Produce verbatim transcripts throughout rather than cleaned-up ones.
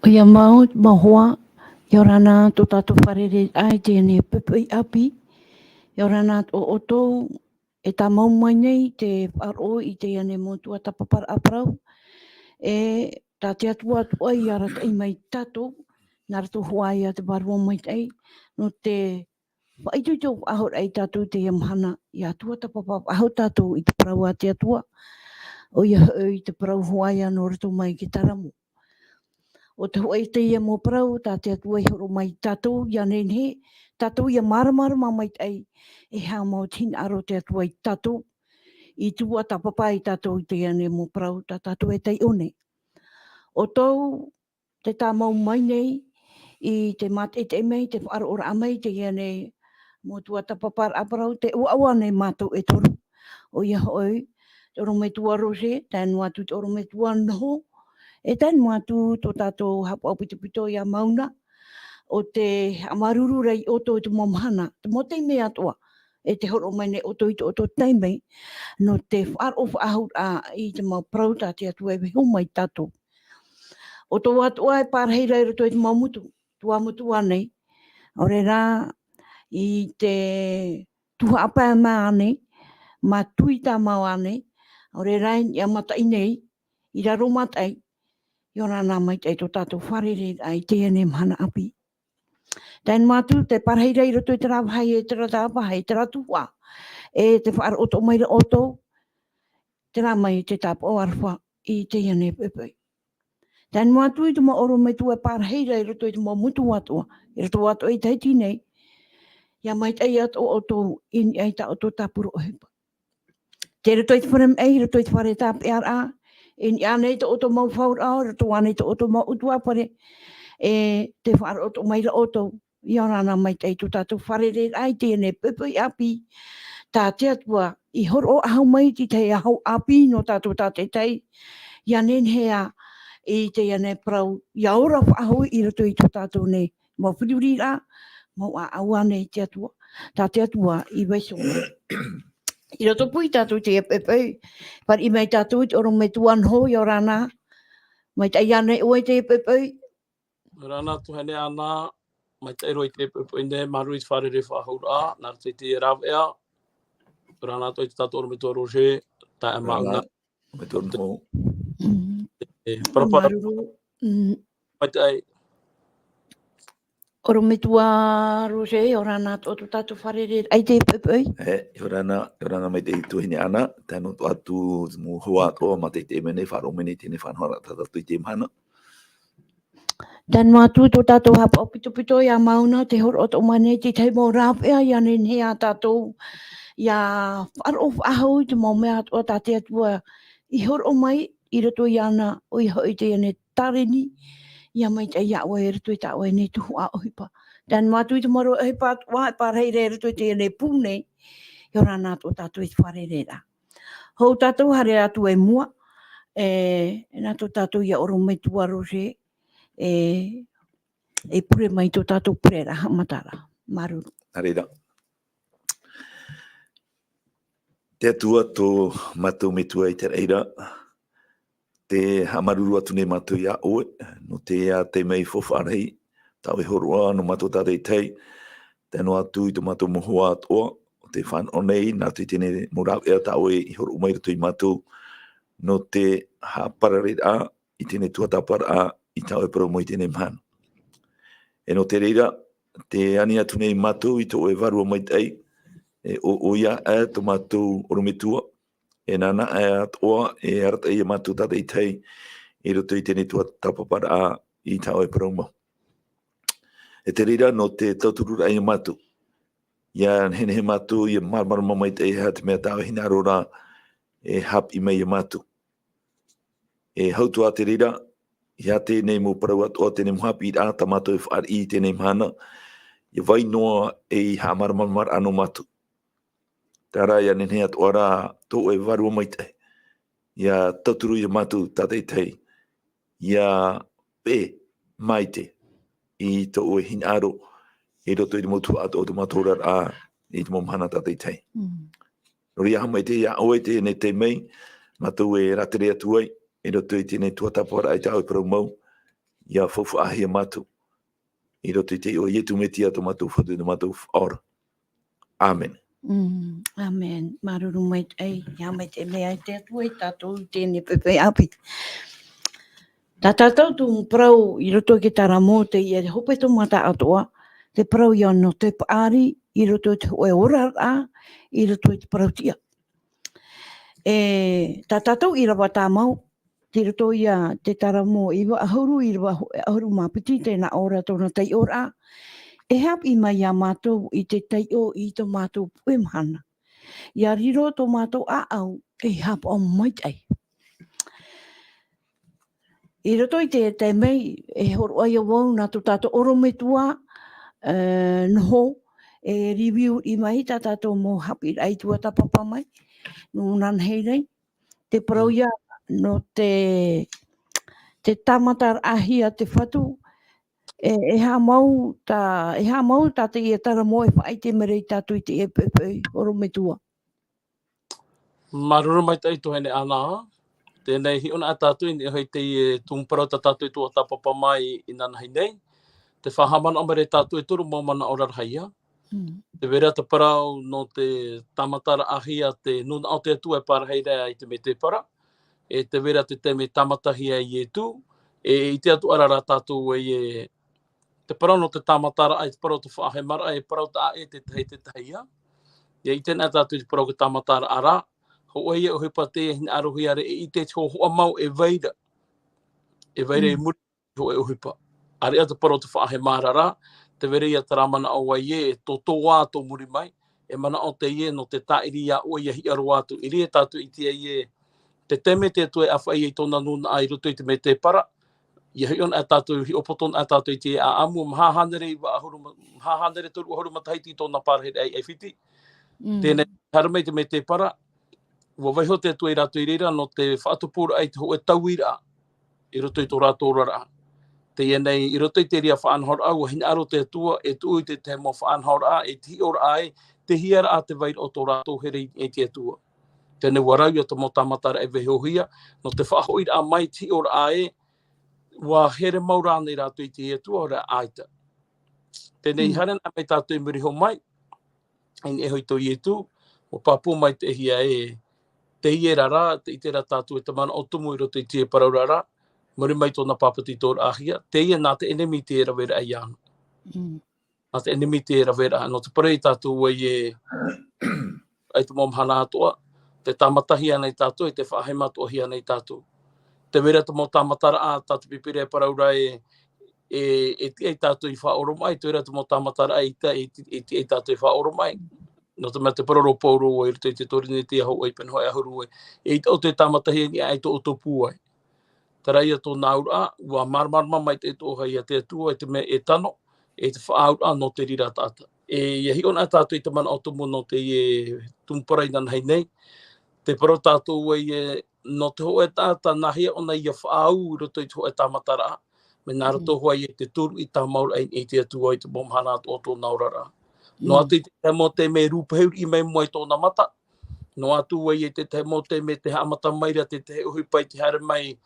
ʻOia mau, mau hoa, ʻia ora na tō tātou fārereiraʻa i teie nei poʻipoʻi ʻāpī, ʻia ora na tō ʻoutou e tāmau mai nei te faʻaroʻo i teie nei mau tuatāpaparaʻa parau, e tā te Atua atoʻa i arataʻi mai tātou, nā roto hoʻi ia te Vārua Maitaʻi, nō te faʻaitoito faʻahou ai tātou i teie mahana, ʻia tuatāpapa faʻahou tātou i te parau a te Atua, ʻoia hoʻi te parau hoʻi nō roto mai i te Taramo. ʻO te hoʻi teie mau parau, tā te Atua i hōroʻa mai ia tātou, ʻia nehenehe tātou ʻia māramarama maitaʻi, e aha mau te hinaʻaro o te Atua ia tātou, i tuatāpapa ai tātou i teie nei mau parau, tā tātou e taiʻo nei. ʻO tō te tāmau mai nei, i te mātaʻitaʻi mai, te faʻaroʻoraʻa mai i teie nei mau tuatāpaparaʻa parau, tē ʻoaʻoa nei mātou e toru. ʻOia hoʻi, te ʻorometua Roger, tae noa atu te ʻorometua Noho, e tae noa atu tō tātou haʻapaʻo pitopito ia Mauna, ʻo tē haʻamāuruuru ra ia ʻoutou i te mau mahana, te mau taime atoʻa, e tē hōroʻa mai nei ʻoutou i tō ʻoutou taime, nō te faʻaroʻo faʻahouraʻa i te mau parau tā te Atua e vaiiho mai ia tātou. ʻO tō atoʻa e parahi ra i roto i te mau motu, Tuamotu ānei, ʻaore rā i te Tuhaʻa Pae ānei, mā Tuitāmau ānei, ʻaore rā i niʻa mataʻi nei, i Raromataʻi, ʻia ora na maitaʻi tō tātou fārereiraʻa i teie nei mahana ʻāpī. Tae noa atu, tē parahi ra i roto i terā vāhi, e terā vāhi, e terā tuhaʻa, e tē faʻaroʻo atoʻa mai ra ʻoutou, terā mai te tāpaʻo aroha i teie nei poʻipoʻi. Tae noa atu i te mau ʻorometua e parahi ra i roto i te mau motu atoʻa, i roto atoʻa i Tahiti nei, ʻia maitaʻi atoʻa ʻoutou i niʻa i tā ʻoutou tāpura ʻohipa. Tei roto i te fare maʻi, i roto i te fare tāpeʻaraʻa, i niʻa ānei tō ʻoutou mau fauraʻo, i roto ānei tō ʻoutou mau ʻutuāfare, e tē faʻaroʻo atoʻa mai ra ʻoutou, ʻia ora na maitaʻi tō tātou fārereiraʻa i teie nei poʻipoʻi ʻāpī, tā te Atua i hōroʻa faʻahou mai i te tahi ʻahu ʻāpī nō tātou tātaʻitahi, ʻia nehenehe ā i teie nei parau, ʻia ora faʻahou i roto i tō tātou nei mau feruriraʻa, mau ʻāʻau ānei i te Atua, tā te Atua i vaiiho. I roto pū ia tātou i teie poʻipoʻi, fāriʻi mai tātou i te ʻorometua Noho, ʻia ora na, maitaʻi ānei ʻoe i teie poʻipoʻi? ʻOia ānei tuahine Ana, maitaʻi roa i teie poʻipoʻi nei, māuruuru i te fārerei faʻahouraʻa, nā roto i te rāveʻa, ʻoia ānei atoʻa i tō tātou ʻorometua Roger, taeaʻe Mauna. ʻOrometua Noho. Mm. E, parapara. Māuruuru, mm. Maitaʻi. ʻOrometua Roger, ʻia ora na atoʻa tō tātou fārereiraʻa i teie poʻipoʻi. E, ʻia ora na, ʻia ora na maitaʻi tuahine Ana, tae noa atu te mau hoa atoʻa, mātaʻitaʻi mai nei, faʻaroʻo mai nei i teie nei faʻanahoraʻa tā tātou i teie mahana. Tae noa atu tō tātou haʻapaʻo pitopito ia Mauna, tē hōroʻa atoʻa mai nei i te tahi mau rāveʻa, ʻia nehenehe ā tātou, ʻia faʻaroʻo faʻahou i te mau mea atoʻa tā te Atua i hōroʻa mai, i roto iāna, ʻoia hoʻi teie nei tāreni, ʻia maitaʻi ia ʻoe i roto i tā ʻoe nei tuhaʻa ʻohipa. Tae noa atu i te mau ʻohipa atoʻa, e parahi ra i roto i teie nei pū nei, ʻia ora na tō tātou i te fārereiraʻa. Hou tātou, haere atu i mua, e, nā tō tātou ia ʻorometua Roger, e, e pure mai tō tātou pureraʻa haʻamataraʻa. Māuruuru. Nā reira. Te Atua tō mātou Metua i te raʻi ra, tē haʻamāuruuru atu nei mātou ia ʻoe, nō teie taime faufaʻa rahi, tā ʻoe hōroʻa nō mātou tātaʻitahi, tae noa atu i tō mātou mau hoa atoʻa, ʻo tē fānaʻo nei, nā roto i teie nei mau rāveʻa tā ʻoe i hōroʻa mai i roto ia mātou, nō te haʻaparareraʻa i teie nei tuatāpaparaʻa i tā ʻoe parau mau i teie nei mahana. E nō te reira, tē ani atu nei mātou i tō ʻoe Vārua Maitaʻi, e ʻo, ʻoia ā tō mātou ʻorometua, e nāna atoʻa e arataʻi ia mātou tātaʻitahi i roto i teie nei tuatāpaparaʻa i tā ʻoe parau mau. E te reira nō te tautururaʻa ia mātou. ʻIa nehenehe mātou, ʻia māramarama maitaʻi e aha te mea tā ʻoe hinaʻaro ra e haʻapiʻi mai ia mātou. E hau atu ā te reira, ʻia teie nei mau parau atoʻa, teie nei mau haʻapiʻiraʻa tā mātou e fāriʻi i teie nei mahana, ʻia vai noa ei haʻamāramaramaraʻa nō mātou. Terā rā, ʻia nehenehe atoʻa rā tō ʻoe Vārua Maitaʻi, ʻia tauturu ia mātou tātaʻitahi, ʻia peʻe maite i tō ʻoe hinaʻaro i roto i te mau tuhaʻa atoʻa o tō mātou oraraʻa i te mau mahana tātaʻitahi. Mm. Nō reira, haʻamaitaʻi ia ʻoe i teie nei taime, mātou e rātere atu ai, i roto i teie nei tuatāpaparaʻa i tā ʻoe parau mau, ʻia faufaʻahia mātou. I roto i te iʻoa o Ietu Metia tō mātou Fatu, tō mātou Faʻaora. ʻĀmene. Mm, ʻāmene. Māuruuru maitaʻi, ʻia maitaʻi mai te Atua ia tātou i teie nei poʻipoʻi ʻāpī. Tā tātou tumu parau i roto i te taramo, teie hepetoma tāʻatoʻa, te parau ia nō te paʻari i roto i te hōʻē oraraʻa, i roto i te parau-tiʻa. E, tā tātou ʻīrava tāmau, tei roto ia te taramo iva ʻahuru, ʻīrava hōʻē ʻahuru mā piti, tē nā ʻō ra tōna taiʻoraʻa. E haʻapiʻi mai ia mātou i te taiʻo i tō mātou puʻe mahana. ʻIa riro tō mātou ʻāʻau ei haʻapaʻo maitaʻi. I roto i te taime, e hōroʻa ia vau nā tō tātou ʻorometua, e, noho, e review-ʻī mai tā tātou mau haʻapiʻiraʻa i tuatāpapa mai, nō nānahi nei. Te parau ia, nō te, te tāmataraʻahia te Fatu, e, e haʻamau tā, e haʻamau tā teie taramo e faʻaʻite mai ra ia tātou i teie poʻipoʻi ʻorometua. Māuruuru maitaʻi tuahine Ana. Teie nei hiʻo na tātou i niʻa hoʻi i teie tumu parau tā tātou i tuatāpapa mai inanahi nei. Tē faʻahaʻamanaʻo mai ra tātou e toru mau manaʻo rarahi ia. Mm. Tē vai ra te parau nō te tāmataraʻahia te nūnaʻa o te Atua e parahi ra i te mētēpara. E tē vai ra te taime tāmatahia e Ietu. E, i te atu ara rā tātou e, e te parau nō te tāmataraʻa, e te parau te faʻahemaraʻa, e parau taʻa ʻē te tahi, te tahi ia. ʻIa ʻite na tātou i te parau o te tāmataraʻa ra. Hōʻē ia ʻohipa teie e hinaʻarohia ra e ʻite te hōhoʻa mau e vai ra. E vai ra i muri i hōʻē ʻohipa. ʻĀreʻa te parau o te faʻahemaraʻa ra, tē vai ra ia terā manaʻo ē, e tōtōā tō muri mai, e manaʻo teie nō te tāʻiri ia ʻoe ʻia hiʻo roa atu. ʻEʻere tātou i ʻite ai ē, te taime te Atua e ʻāfaʻi ai tōna nūnaʻa i roto i te mētēpara, ʻia hiʻo na tātou, hiʻopoʻoto na tātou i te ʻāʻamu, maha hānere iva ʻahuru ma-, maha hānere toru ʻahuru matahiti i tōna parahiraʻa i ʻAifiti. Mm. Teie nei, haere mai te mētēpara, ʻua vaiiho te Atua ia rātou i reira nō te faʻatupuraʻa i te hōʻē tauiraʻa i roto i tō rātou oraraʻa. Teie nei, i roto i te reira faʻanahoraʻa, ʻua hinaʻaro te Atua e tuʻu i te tahi mau faʻanahoraʻa, e te hiʻoraʻa ē, tei hea rā te vairaʻa o tō rātou here i, i te Atua. Teie nei, ʻua rau ia te mau tāmataraʻa e vaiihohia, nō te faʻahoʻiraʻa mai te hiʻoraʻa ē, ʻua here mau rānei rātou i te Atua, ʻaore rā ʻaita. Teie nei, Mm. haere na mai tātou i muri iho mai, i niʻa hoʻi tō Ietu, ʻua pāpū maitaʻihia ē, teie ra rā, tē ʻite ra tātou e te manaʻo tumu i roto i te parau ra, muri mai tōna pāpetitoraʻahia, teie nā te ʻenemi tē raveraʻa ia ʻana. Mm. Nā te ʻenemi tē raveraʻa, nō te parau ia tātou ē, ʻaita mau mahana atoʻa, tē tāmatahia nei tātou, e tē faʻahemaraʻahia nei tātou. Tē vai ra te mau tāmataraʻa, tā te Pīpīria e parau ra ē, e, e tiʻa ia tātou i faʻaoromaʻi, tē vai ra te mau tāmataraʻa ʻaita, e ti-, e tiʻa ia tātou i faʻaoromaʻi. Nō te mea tē parau ra ʻo Pauro ē, i roto i te Torinetia hōʻē pene hōʻē ʻahuru ē, eʻita ʻoutou e tāmatahia i niʻa i tō ʻoutou pūai. Terā ia tōna auraʻa, ʻua māramarama maitaʻi atoʻa ia te Atua, i te mea e tano, e te faʻaauraʻa nō te reira taʻata. E, ʻia hiʻo na tātou i te manaʻo tumu nō teie tumu parau inanahi nei. Tē parau tātou ē, nō te hōʻē taʻata nāhea ʻōna ʻia faʻaau i roto i te hōʻē tāmataraʻa, mea nā roto Mm. hoʻi i te turuʻi tāmauraʻa i te Atua i te mau mahana atoʻa o tōna oraraʻa. Noa Mm. atu i te tahi mau taime e rūpehu riʻi mai mua i tōna mata. Noa atu ē i te tahi mau taime tē haʻamata mai ra te tahi ʻohipa i te haere mai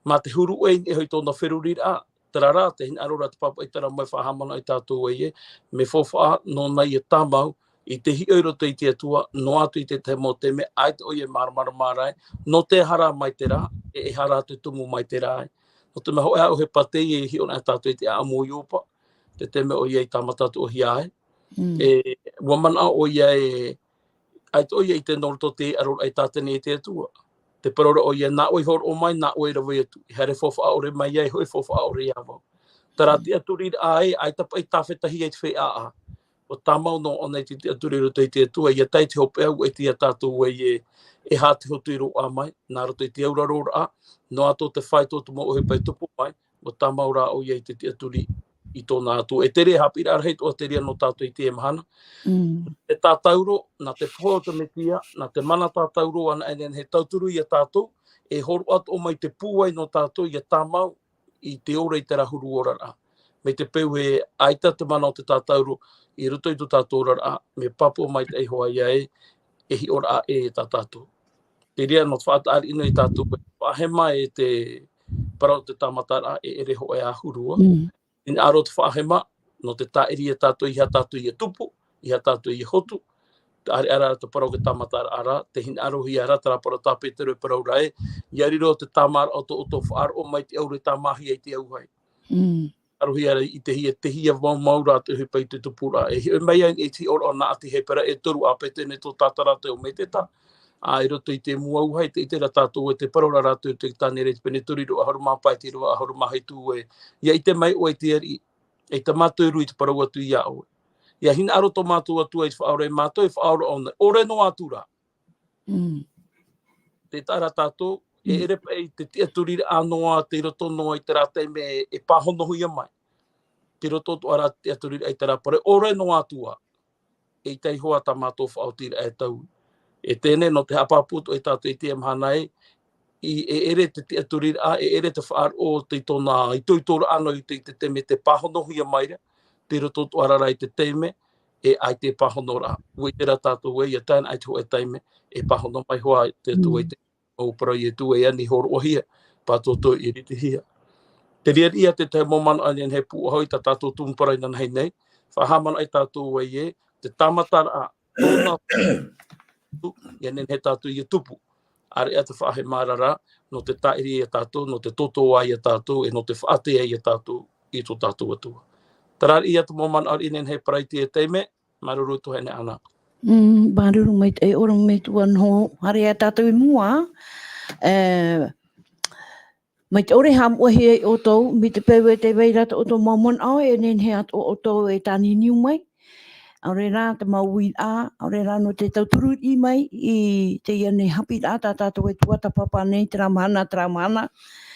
mā te huru ʻē i niʻa hoʻi i tōna feruriraʻa. Terā rā, tē hinaʻaro ra te pāpaʻi terā mau e faʻahaʻamanaʻo ia tātou ē, mea faufaʻa nōna ʻia tāmau i te hiʻo i roto i te Atua, noa atu i te tahi mau taime, ʻaita ʻoia e māramarama ra ē, nō te aha rā mai terā, e, e aha rā te tumu mai terā ē. Nō te mea hōʻē ʻohipa teie e hiʻo na tātou i te ʻāʻamu o Iopa, te taime ʻoia i tāmata atoʻahia ai. Mm. E, ʻua manaʻo ʻoia ē, ʻaita ʻoia i ʻite nō roto i te aroraʻa i tātene e te Atua. Tē parau ra ʻoia, nā ʻoe i hōroʻa mai, nā ʻoe i rave atu. E haere faufaʻa ʻore mai ai, hōʻē faufaʻa ʻore ia vau. Terā Mm. tiʻaturiraʻa ē, ʻaita paʻi tāfetahia i te feiā. ʻUa tāmau noa ʻōna i te tiʻaturi i roto i te Atua, ʻia tae i te hopeʻa, ʻua ʻite ia tātou ē, e aha te hotu i roaʻa mai, nā roto i te auraroraʻa, noa atu te fāito o te mau ʻohipa e tupu mai, ʻua tāmau rā ʻoia i te tiʻaturi i tōna Atua. E te reira haʻapiʻiraʻa rahi atoʻa te reira nō tātou i teie mahana. Mm. E tātauro, nā te pohe o te Metia, nā te mana tātauro anaʻe nei e tauturu ia tātou, e hōroʻa atoʻa mai te pūai nō tātou ʻia tāmau i te ora i terā huru oraraʻa. Mai te peu ē ʻaita te mana o te tātauro i roto i tō tātou oraraʻa, mea pāpū maitaʻi hoʻi ē, e hiʻoraʻa ʻē tā tātou. Te reira nō te faʻataʻa riʻi noa ia tātou, e faʻahema e te parau o te tāmataraʻa e ʻere hoʻi ā huru ā. Mm. Hinaʻaro te faʻahema, nō te tāʻiri ia tātou, ʻeiaha tātou ia tupu, ʻeiaha tātou ia hotu, te ʻāreʻa rā te parau o te tāmataraʻa rā, tē hinaʻarohia ra terā parau tā Peteru e parau ra ē, ʻia riro te tāmāraʻa o tō ʻoutou faʻaroʻo mai te ʻaure tāmāhia i te auahi. Mm. Arohia ra i te hia, te hia mau, mau rā te ʻohipa i te tupuraʻa. E hiʻo mai ai, e hiʻo roa nā ʻati hepera e toru a Peteru nei tō tātara te o Meteta. Ā, i roto i te mua auahi, tē ʻite ra tātou e te parau ra rātou te Taniera i te pene toru, ʻīrava ʻahuru mā pae, te ʻīrava ʻahuru mā hitu ē. ʻIa ʻite mai ʻoe te ariʻi, e tā mātou i rū i te parau atu iā ʻoe. ʻIa hinaʻaro tō mātou Atua i te faʻaora iā mātou, e faʻaora ʻōna. ʻOre noa atu rā. Mm. Tē taʻa ra tātou, e Mm. ʻere paʻi te tiʻaturiraʻa noa, tei roto noa i terā taime e pāhonohia mai. Tei roto atoʻa ra te tiʻaturiraʻa i terā parau, ʻore noa atu ā. E ʻita iho ā tā mātou faʻaotiraʻa e taui. E teie nei, nō te haʻapāpū atoʻa ia tātou i teie mahana ē, i, e ʻere te tiʻaturiraʻa, e ʻere te faʻaroʻo tei tōna itoitoraʻa noa i te, i te taime tē pāhonohia mai ra, tei roto atoʻa ra i te taime, e ʻaita e pāhonoraʻa. ʻUa ʻite ra tātou ē, ʻia tae ana i te hōʻē taime, e pāhono mai hoʻi te Atua i Mm. te mau parau a Ietu e ani hōroʻahia, pātōtō i ritihia. Te reira ia te tahi mau manaʻo ʻaneʻaneʻi e pūʻohu i tā tātou tumu parau inanahi nei, faʻahaʻamanaʻo ia tātou ē, te tāmataraʻa, tōna ʻia nehenehe tātou ʻia tupu. ʻĀreʻa te faʻahema ra, nō te tāʻiri ia tātou, nō te tōtōā ia tātou, e nō te faʻatea ia tātou i tō tātou Atua. Terā ia te mau manaʻo ʻaneʻaneʻi e parau i teie taime, māuruuru i tō tuahine Ana. Mm, māuruuru maitaʻi, ʻorometua Metua noho, haere ā tātou i mua, e, mai te ʻore haʻamoʻehia ia ʻoutou, mai te peu e tē vai ra tō ʻoutou mau manaʻo, e nehenehe atoʻa ʻoutou e tāniniu mai. ʻAore rā te mau uiraʻa, ʻaore rā nō te tauturu riʻi mai i teie nei haʻapiʻiraʻa tā tātou e tuatāpapa nei, terā mahana, terā mahana.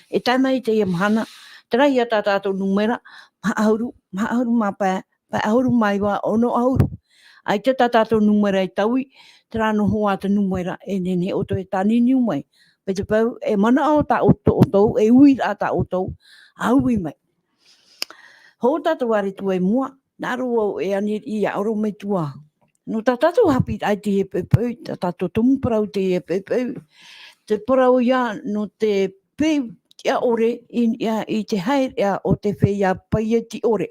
E tae mai i teie mahana, terā ia tā tātou nūmera, maha ʻahuru, maha ʻahuru mā pae, pae ʻahuru mā iva, ono ʻahuru. ʻAita tā tātou nūmera e taui, terā noa hoʻi te nūmera e nehenehe ʻoutou e tāniniu mai. Mai te peu, e manaʻo tā ʻoutou, ʻoutou, e uiraʻa tā ʻoutou, ʻa ui mai. Hou tātou ā rā atu i mua, nā roto e ani ia ʻorometua. Nō tā tātou haʻapiʻiraʻa i teie poʻipoʻi, tā tātou tumu parau i teie poʻipoʻi. Te parau ia nō te peu tiʻa ʻore i, ia, i te haereʻa o te feiā paieti ʻore.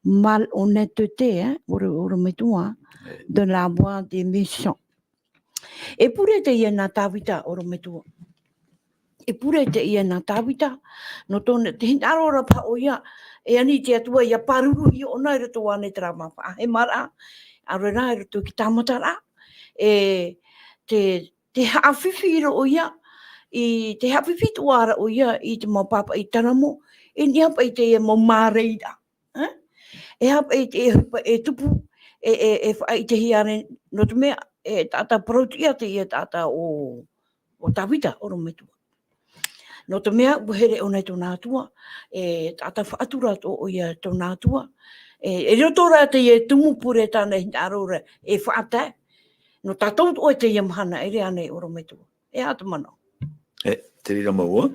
Malhonnêteté, hein, ʻoro-, ʻorometua, E. de la voix des méchants. E pure teie nā Tāvita, ʻorometua. E pure teie nā Tāvita, nō tōna, te hinaʻaro ra paha ʻoia, e ani te Atua ʻia pāruruhia ʻōna i roto ānei terā mau faʻahemaraʻa, ʻaore rā i roto i te tāmataraʻa, e te, te haʻafifi ra ʻoia, i te haʻafifi atoʻa ra ʻoia i te mau pāpaʻi taramo, e niʻa paʻi i teie mau māreiraʻa. Ē? E aha paʻi te ʻohipa e tupu, e, e, e faʻaʻitehia ra, nō te mea, e taʻata parau-tiʻa teie taʻata ʻo, ʻo Tāvita, ʻorometua. Nō te mea, ʻua here ʻōna i tōna Atua, e taʻata faʻatura atoʻa ʻoia i tōna Atua, e, e roto rā teie tumu pure tāna e hinaʻaro ra, e faʻatae, nō tātou atoʻa i teie mahana, e ʻere ānei, ʻorometua. E aha te manaʻo? E, te reira mau ā.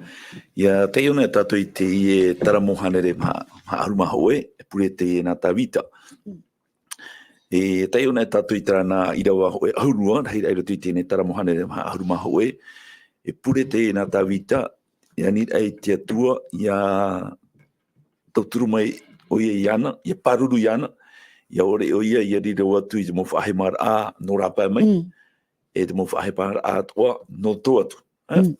ʻIa tae ʻōna tātou i teie taramo hānere maha, maha ʻahuru mā hōʻē, e pure teie nā Tāvita. Mm. E tae ʻōna tātou i terā nā ʻīrava hōʻē ʻahuru ā, rahiraʻa i roto i teie taramo hānere maha ʻahuru mā hōʻē, e pure teie nā Tāvita, e ani ra i te Atua, ʻia tauturu mai ʻoia iāna, ʻia pāruru iāna, ʻia ʻore ʻoia, ʻia riro atu i te mau faʻahemaraʻa nō rāpae mai, Mm. e te mau faʻahemaraʻa atoʻa nō roto atu. Ē? Mm.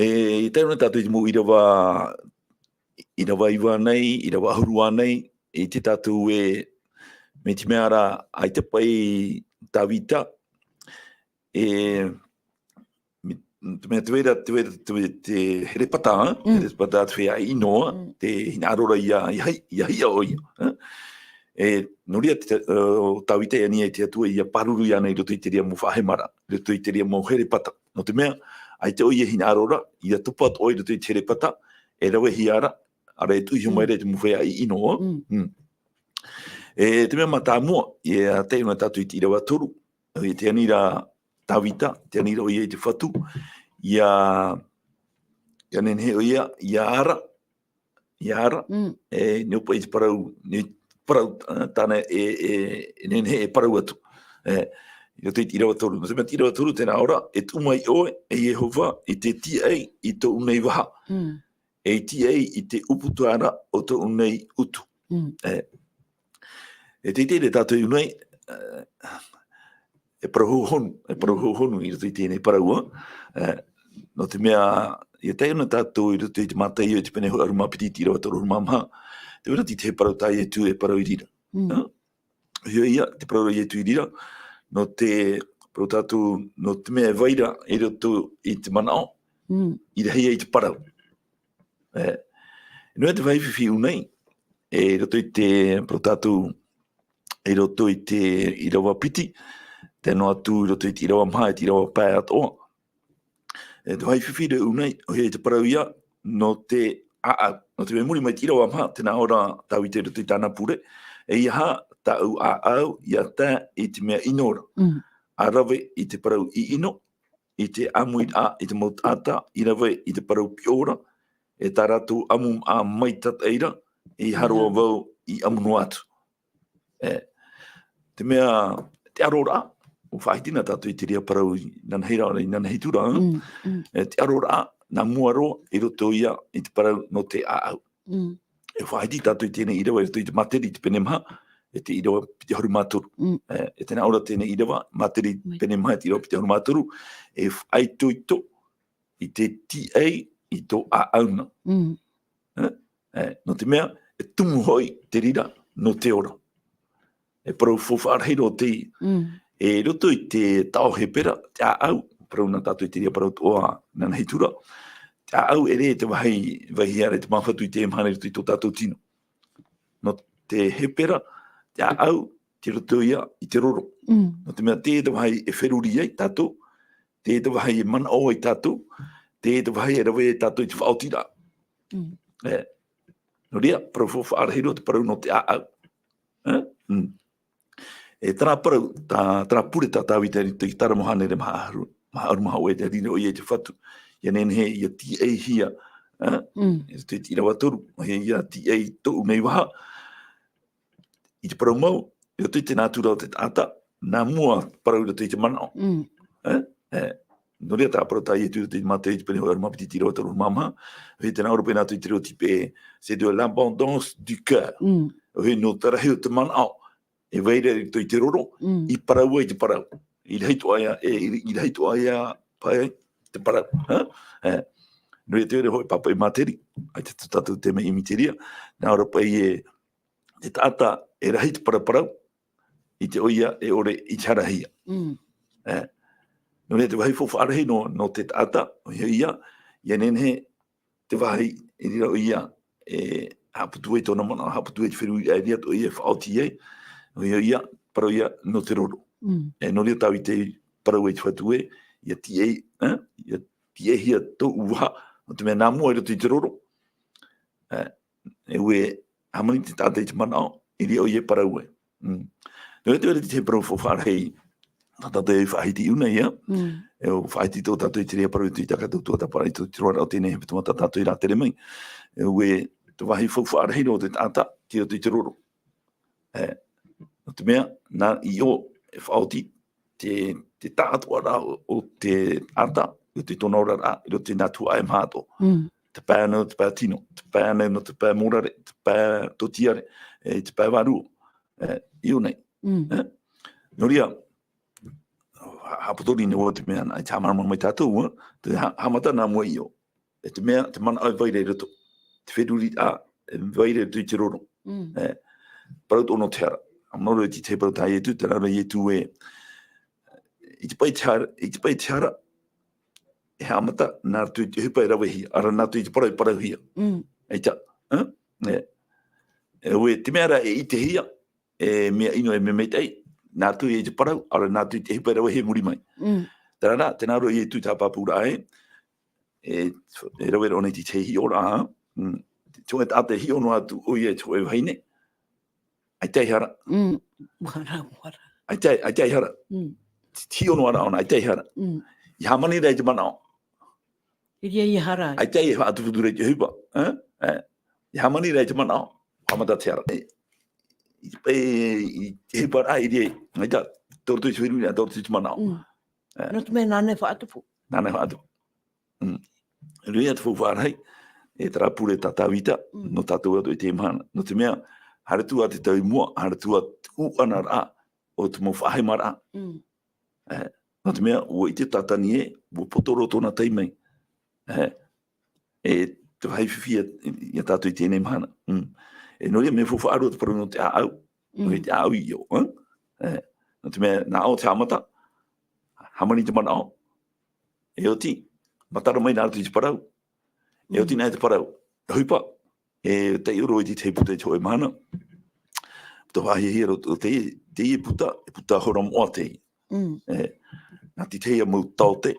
E, i tae ʻōna tātou i te mau ʻīrava, ʻīrava iva nei, ʻīrava ʻahuru ānei, e ʻite tātou ē, mai te mea ra, ʻaita paʻi Tāvita, e, mai te mea te vai ra, te vai ra, te vai, te herepata, ā? Mm. Herepata te feiā ʻino, ā? Mm. Te hinaʻaro ra ʻia, ʻia hi-, ʻia hiʻa ʻoia, ā? E, nō reira te, ā, ʻo Tāvita e ani ai i te Atua ʻia pāruru iāna i roto i te reira mau faʻahemaraʻa, i roto i te reira mau herepata. Nō te mea, ʻaita ʻoia e hinaʻaro ra, ʻia tupu atoʻa i roto i te herepata, e ravehia ra, ʻaore e tuʻu iho mai Mm. ra i te mau feiā ʻino, ā? Mm. Mm. E, te mea mātāmua, ʻia tae ʻōna tātou i te ʻīrava toru, e te ani ra Tāvita, te ani ra ʻoia i te Fatu, ʻia, ʻia nehenehe ʻoia, ʻia ara, ʻia ara, Mm. e, nō paʻi te parau, nō parau, ā, tāna e, e, e nehenehe e parau atu. E, i roto i te ʻīrava toru. Nō te mea te ʻīrava toru, tē nā ʻō ra, e tumu mai ʻoe, e Iehova, i te tiaʻi i tōʻu nei vaha. Mm. E tiaʻi i te ʻūputa ra o tōʻu nei utu. Mm. E, e teitei ra tātou i ʻō nei, e, e parau hōhonu, e parau hōhonu i roto i teie nei parau, e, nō te mea, ʻia tae noa tātou i roto i te Mātaio i te pene hōʻē ʻahuru mā piti i te ʻīrava toru ʻahuru mā maha, tē vai ra te tahi parau tā Ietu e parau i reira. Mm. E? ʻOia, te parau a Ietu i reira, nō te, parau tātou, nō te mea e vai ra i roto i te manaʻo, Mm. i rahi ai te parau. E, nō te vāhi fifi i ʻō nei, e, i roto i te, parau tātou, i roto i te ʻīrava piti, tae noa atu i roto i te ʻīrava maha, i te ʻīrava pae atoʻa. E, te vāhi fifi i ʻō nei, ʻoia te parau ïa, nō te ʻāʻau. Nō te mea i muri mai te ʻīrava maha, tē nā ʻō ra Tāvita i roto i tāna pure, ʻeiaha tāʻu ʻāʻau, ʻia tae i te mea ʻino ra. Mm. ʻA rave i te parau ʻino, i te ʻāmuiraʻa i te mau taʻata, i rave i te parau piʻo ra, e tā rātou ʻamu māʻa maitaʻi ra, ʻeiaha roa vau i ʻamu noa atu. E, te mea, te ʻaroraʻa, ʻua faʻahiti na tātou i te reira parau inanahi ra, inanahi atu ra, Mm, mm. e, te ʻaroraʻa, nā mua roa, i roto ïa i te parau nō te ʻāʻau. Mm. E faʻahiti tātou i teie nei ʻīrava, i roto i te Māteri, te pene maha, e te ʻīrava piti ʻahuru mā toru. Mm. E, e tē nā ʻō ra teie nei ʻīrava, Māteri, Mai. pene maha, e te ʻīrava piti ʻahuru mā toru, e faʻaitoito i te tiaʻi i tō ʻāʻau na. Mm. E, e, nō te mea, e tumu hoʻi te reira nō te ora. E parau faufaʻa rahi roa teie. Mm. E roto i te taʻo Hepera, te ʻāʻau, parau na tātou i te reira parau atoʻa inanahi atu ra. Te ʻāʻau ʻere te vāhi, vāhi ʻāreʻa te māfatu i te mahana i roto i tō tātou tino. Nō te Hepera, te ʻāʻau, tei roto ïa i te roro. Mm. Nō te mea, teie te vāhi e feruri ai tātou, teie te vāhi e manaʻo ai tātou, teie te vāhi e rave ai tātou i te faʻaotiraʻa. Mm. E, nō reira, parau faufaʻa rahi roa te parau nō te ʻāʻau. E? Mm. E, terā parau, tā, terā pure tā Tāvita i te Tāramohānere maha ʻahuru, maha ʻahuru mā hōʻē, tē riro ʻoia i te Fatu, ʻia nehenehe ʻia tiaʻihia, e? Mm. I te, i te ʻīrava toru, ʻoia ʻia tiaʻi tōʻu nei vaha, i te parau mau, i roto i te nātura o te taʻata, nā mua parau i roto i te manaʻo. Mm. E? E. Nō reira tā parau tā Ietu i roto i te Mātei i te pene hōʻē ʻahuru mā piti i te ʻīrava toru ʻahuru mā maha, ʻoia tē nā ʻō ra paʻi nā roto i te reo tīpē, c'est de l'abondance du cœur. Mm. ʻOia nō te rahi o te manaʻo, e vai ra i roto i te roro, Mm. i parau ai te parau. I rahi atoʻa ïa, e, i, i rahi atoʻa ïa paʻi te parau. Ha? E. Nō reira te reira hoʻi pāpaʻi Māteri, ʻaita tō tātou tēma ʻimi i te reira, nā ʻō ra paʻi e, te taʻata e rahi te paraparau, i te ʻoia e ʻore i te harahia. Mm. E. Nō reira te vāhi faufaʻa rahi nō, nō te taʻata, ʻoia ïa, ʻia nehenehe te vāhi i reira ʻoia, e haʻaputu ai tōna manaʻo, haʻaputu ai te feruriraʻa i reira atoʻa ïa e faʻaoti ai, ʻoia ïa, parau ïa nō te roro. Mm. E nō reira Tāvita i parau ai te Fatu ē, ʻia tiaʻi, e, ʻia tiaʻihia tōʻu vaha, nō te mea nā mua i roto i te roro. E, e ʻua hāmani te taʻata i te manaʻo, i reira ʻoia e parau ai. Mm. Nō reira te, te parau faufaʻa rahi, tā tātou e faʻahiti i ʻō nei ïa. Mm. E ʻua faʻahiti tō tātou i te reira parau i te taʻata tuatāpaparaʻa i te roaraʻa o teie nei hepetoma tā tātou i rātere mai. E ʻua, te vāhi faufaʻa rahi nō te taʻata, tei roto i te roro. E, nō te mea, nā, i ʻō, e faʻaoti, te, te taʻatoʻaraʻa o, o te taʻata, i roto i tōna oraraʻa, i roto i nā tuhaʻa e maha atoʻa. Mm. Te pae anaʻe, te pae tino, te pae anaʻe nō te pae mōrare, te pae tōtiare, e, te pae vārua, e, i ʻō nei. Mm. E? Nō reira, ha-, haʻapotori nei vau te mea nā, i te haʻamāramarama mai tātou, ā, te ha-, haʻamata nā mua i ʻō. E te mea, te manaʻo e vai ra i roto. Te feruriraʻa, e vai ra i roto i te roro. Mm. E, parau atoʻa nō te hara. ʻAmui noa i te tahi parau tā Ietu, terā rā Ietu ē, i te pae i te hara, i te pae i te hara, e haʻamata, nā roto i te ʻohipa e ravehia, ʻaore rā nā roto i te parau e parauhia. Mm. ʻAita, e? E. E ʻua, te mea rā e ʻitehia, e mea ʻino, e mea maitaʻi, nā roto i te parau, ʻaore rā nā roto i te ʻohipa e ravehia i muri mai. Mm. Terā rā, tē nā ʻō ra Ietu i te haʻapāpūraʻa ē, e, e rave ra ʻōna i te hiʻoraʻa, mm, te hōʻē taʻata e hiʻo noa atu ʻoia i te hōʻē vahine, ʻaita e hara. Mm, ʻua hara, ʻua hara. ʻAita, ʻaita e hara. Mm. Te hiʻo noa ra ʻōna, ʻaita e hara. Mm. I hāmani ra i te manaʻo. I reira i hara ai. ʻAita e faʻatupu atu ra i te ʻohipa, e? E. I hāmani ra i te manaʻo, haʻamata te hara. E, i te pae, i te ʻohiparaʻa i reira, ʻaita, tō roto i te feruriraʻa, tō roto i te manaʻo. Mm. Eh. Nō te mea nāna e faʻatupu. Nāna e faʻatupu. Mm. Nō reira te faufaʻa rahi, e terā pure tā Tāvita, Mm. nō tātou atoʻa i teie mahana. Nō te mea, haere atu ā te tau i mua, haere atu ā te ʻuʻanaraʻa o te mau faʻahemaraʻa. Mm. Eh, nō te mea, ʻua ʻite Tātani ē, ʻua poto roa tōna taime. Eh, e te vāhi fifi ia, ia tātou i teie mahana. Mm. E nō reira, mea faufaʻa roa te parau nō te ʻāʻau. Mm. Nō te ʻāʻau i ʻō, eh? Eh, nō te mea, nā ʻō te haʻamata, hāmani te manaʻo. E oti, matara mai nā roto i te parau. E oti Mm. nā te parau. ʻOhipa, e taiʻo roa i te tahi puta i te hōʻē mahana. Puta faʻahiahia roa, o te, teie puta, e puta hora moʻa teie. Mm. Eh, nā te tahi mau taote,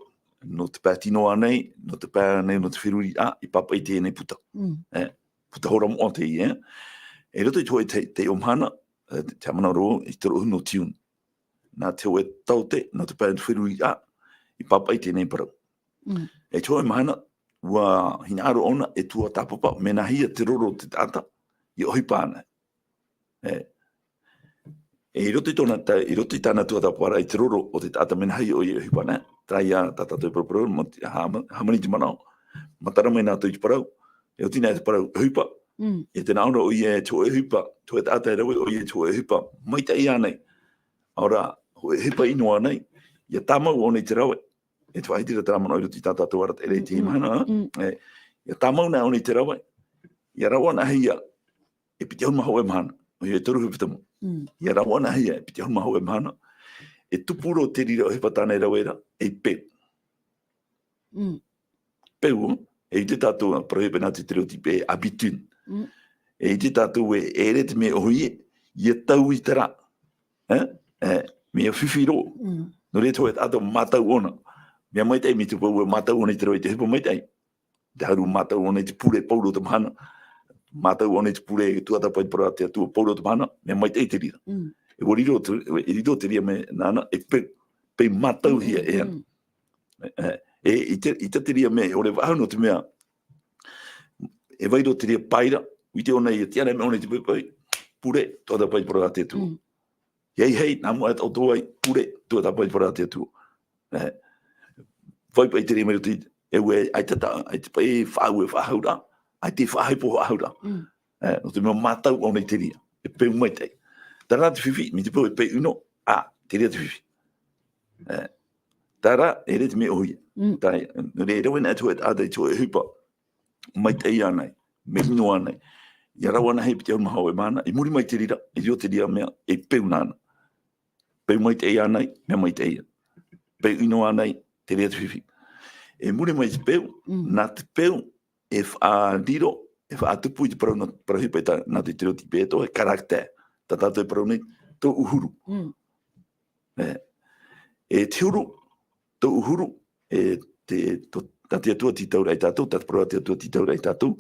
nō te pae tino ānei, nō te pae ānei, nō te feruriraʻa, i pāpaʻi i teie nei puta. Mm. Eh, puta hora moʻa teie, eh. I roto i te hōʻē te, taiʻo mahana, eh, te, te haʻamanaʻo roa, i te toru ʻahu nō Tiuni. Nā te hōʻē taote, nō te pae feruriraʻa, i pāpaʻi i teie nei parau. Mm. I te hōʻē mahana, ʻua hinaʻaro ʻōna e tuatāpapa, mea nāhea te roro o te taʻata, ʻia ʻohipa ana. E, e i roto i tōna ta-, i roto i tāna tuatāpaparaʻa i te roro o te taʻata mea nāhea ʻoia e ʻohipa ana, terā ia tā tātou e paraparau, mō te hāma-, hāmani te manaʻo. Matara mai nā roto i te parau, e oti nā te parau, ʻohipa. Mm. E te nāʻō ra ʻoia e te hōʻē ʻohipa, te hōʻē taʻata e rave ʻoia e te hōʻē ʻohipa, maitaʻi ānei. ʻAore rā, hōʻē ʻohipa ʻino ānei, ʻia tāmau ʻōna i te rave. E te faʻahiti ra terā manaʻo i roto i tā tātou arataʻiraʻa i teie Mm, mm, mahana, mm. E, ʻia tāmau na ʻōna i te rave, ʻia rave anaʻe ïa e piti ʻahuru mā hōʻē mahana, ʻoia e toru hepetoma. Mm. ʻIa rave anaʻe ïa e piti ʻahuru mā hōʻē mahana, e tupu roa te reira ʻohipa tāna e rave ra, ei peu. Mm. Peu, e ʻite tātou, parau hoʻi nā te stereotype, habitude. Mm. E ʻite tātou ē, e ʻere te mea ʻōhie, ʻia tau i terā. E? E, mea fifi roa. Mm. Nō reira te hōʻē taʻata mātau ʻōna. Mea maitaʻi mai te peu ē mātau ʻōna i te rave i te ʻohipa maitaʻi. Te huru mātau ʻōna i te pure pauroa o te mahana. Mātau ʻōna i te pure tuatāpapa i te parau a te Atua pauroa o te mahana. Mea maitaʻi te reira. Mm. E ʻua riro te, e riro te reira mea nāna, e peu. Peu mātauhia Mm, e ana. mm. E, e, e ʻite, ʻite te reira mea, e ʻore faʻahou nō te mea, e vai roa te reira paira, ʻua ʻite ʻōna ʻia tiʻa anaʻe mai ʻōna i te poʻipoʻi, pure, tuatāpapa i te parau a te Atua. Mm. Hei, hei, nā mua e taʻoto ai, pure, tuatāpapa i te parau a te Atua. E, vai paʻi te reira mai roto i, e ʻua, ʻaita tā, ʻaita paʻi faʻaue faʻahouraʻa, ʻaita faʻahepo faʻahouraʻa. Mm. E, nō te mea mātau ʻōna i te reira, e peu maitaʻi. Terā te fifi, mai te peu e peu ʻino, ā, te reira te fifi. E, terā, e ʻere te mea ʻōhie. Mm. Terā, nō reira, e rave anaʻe te hōʻē taʻata i te hōʻē ʻohipa, maitaʻi ānei, mea ʻino ānei. ʻIa rave anaʻe e piti ʻahuru mā hōʻē mahana, i muri mai te reira, e riro te reira mea, e peu nāna. Peu maitaʻi ānei, mea maitaʻi ia. Peu ʻino ānei, te reira te fifi. E muri mai te peu, Mm. nā te peu, e faʻariro, e faʻatupu i te parau nō, parau hoʻi paʻi tā, nā te stereotype atoʻa, e caractère. Tā tātou e parau nei, tōʻu huru. Mm. E, e te huru, tōʻu huru, e te, tō, tā te Atua tītauraʻa ia tātou, tā te parau a te Atua tītauraʻa ia tātou,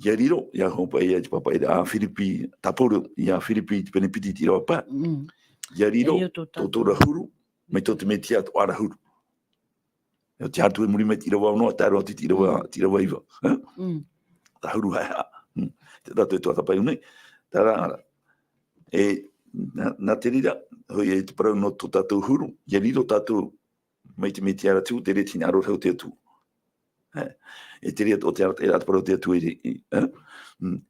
ʻia riro, ʻia hoʻo paʻi ia i te pāpaʻiraʻa a Firipi, tā Pauro, ia Firipi i te pene piti i te ʻīrava pae, Mm. ʻia riro, ʻIa riro tō tō tātou. tō ra huru, mai tō te Metia atoʻa ra huru. E oti atu e muri mai te ʻīrava ono, tae roa atu i te ʻīrava, Mm. te ʻīrava iva. E? Mm. Te huru haʻehaʻa. Mm. Te tātou e tuatāpapa i ʻō nei. Terā rā. E, nā, nā te reira, hoʻi e te parau nō tō tātou huru, ʻia riro tātou mai te Metia ra te huru, te reira te hinaʻaro ra o te Atua. E, e te reira o te ara, e rā te parau o te Atua i, i, e? Mm.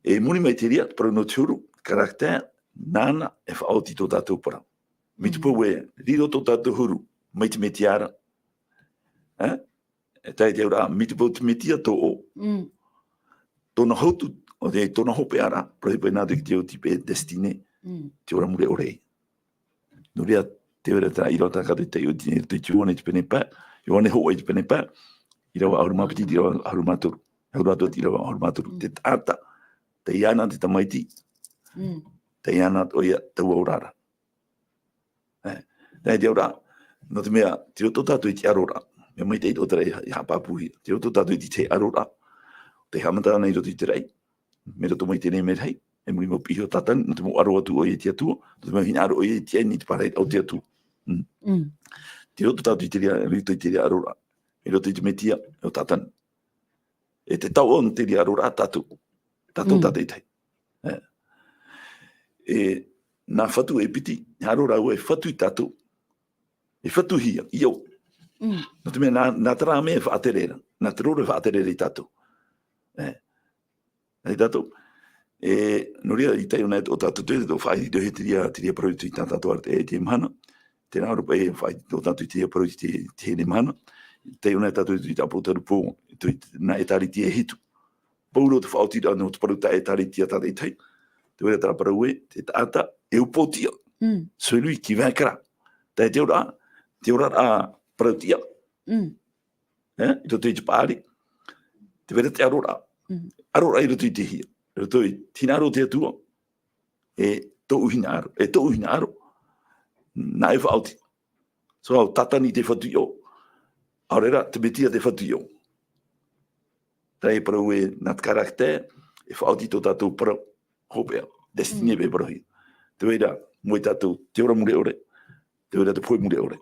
E muri mai te reira, te parau nō te huru, caractère, nāna, e faʻaoti tō tātou parau. Mai te Mm. peu e riro tō tātou huru, mai te Metia ra. E? E tae te auraʻa, mai te peu te Metia tōʻo. Mm. Tōna hotu, ʻo te, tōna hopeʻa ra, parau hoʻi paʻi nā te stereotype, destinée, Mm. te ora mure ʻore. Nō reira, te ora tā, ʻīrava tā tātou i taiʻo i te, i te Ioane i te pene pae, Ioane hōʻē i te pene pae, ʻīrava ʻahuru mā piti, ʻīrava ʻahuru mā toru. ʻAhuru atu i te ʻīrava ʻahuru mā toru. Mm. Te taʻata, tei iāna te tamaiti, Mm. tei iāna atoʻa ia taua oraraʻa. E, nā te auraʻa, nō te mea, tei roto tātou i te aroraʻa. Mea maitaʻi tō terā i ha-, i haʻapāpūhia. Tei roto tātou i te aroraʻa. Tei haʻamata ana i roto i te raʻi. Mai roto mai i te reira merahi. E muri mau piʻi iho Tātani, nō te mau aro atu ʻoia i te Atua. Nō te mau hinaʻaro ʻoia i te ani i te pārahi o te Atua. Mm. Mm. Tei roto tātou i te reira, i roto i te reira aroraʻa. I roto i te Metia, ʻo Tātani. E te taoʻa nō te reira aroraʻa tātou. Tātou Mm. tātaʻitahi. E, e, nā fatu e piti, e haere rāua e fatu ia tātou. E fatuhia, ʻio. Mm. Nō te mea, nā, nā terā mea e faʻatere ra, nā te roro e faʻatere ra ia tātou. E, ia tātou. E, nō reira, i taiʻo nei tō tātou te, tō faʻaitohia te reira, te reira parau i tā tātou arataʻi i teie mahana. Tē nā ʻō ra paʻi e faʻaitohia tō tātou i te reira parau i te, teie mahana. I taiʻo nei tātou i te ʻāpōsetolo Paul, i te, nā ʻĒtārētia e hitu. Paulo te faʻaotiraʻa nō te parau tā ʻĒtārētia tātaʻitahi. Tē vai ra terā parau ē, te taʻata e upoʻotiʻa. Mm. Celui qui vaincra. Tae te ora, te oraraʻa parauʻtiʻa. Mm. E, i roto i te paʻari. Tē vai ra te aroraʻa. Mm. Aroraʻa i roto i te hia. I roto i te hinaʻaro o te Atua. E tōʻu hinaʻaro. E tōʻu hinaʻaro. Nā ʻoe e faʻaoti. So, ʻo Tātani te fatu ʻiʻo. ʻAore ra, te Metia te fatu ʻiʻo. Terā e parau ē, nā te caractère, e faʻaoti tō tātou parau hopeʻa, destinée Mm. e parauhia. Tē vai ra, moʻe tātou, te ora mure ʻore, tē vai ra te pohe mure ʻore.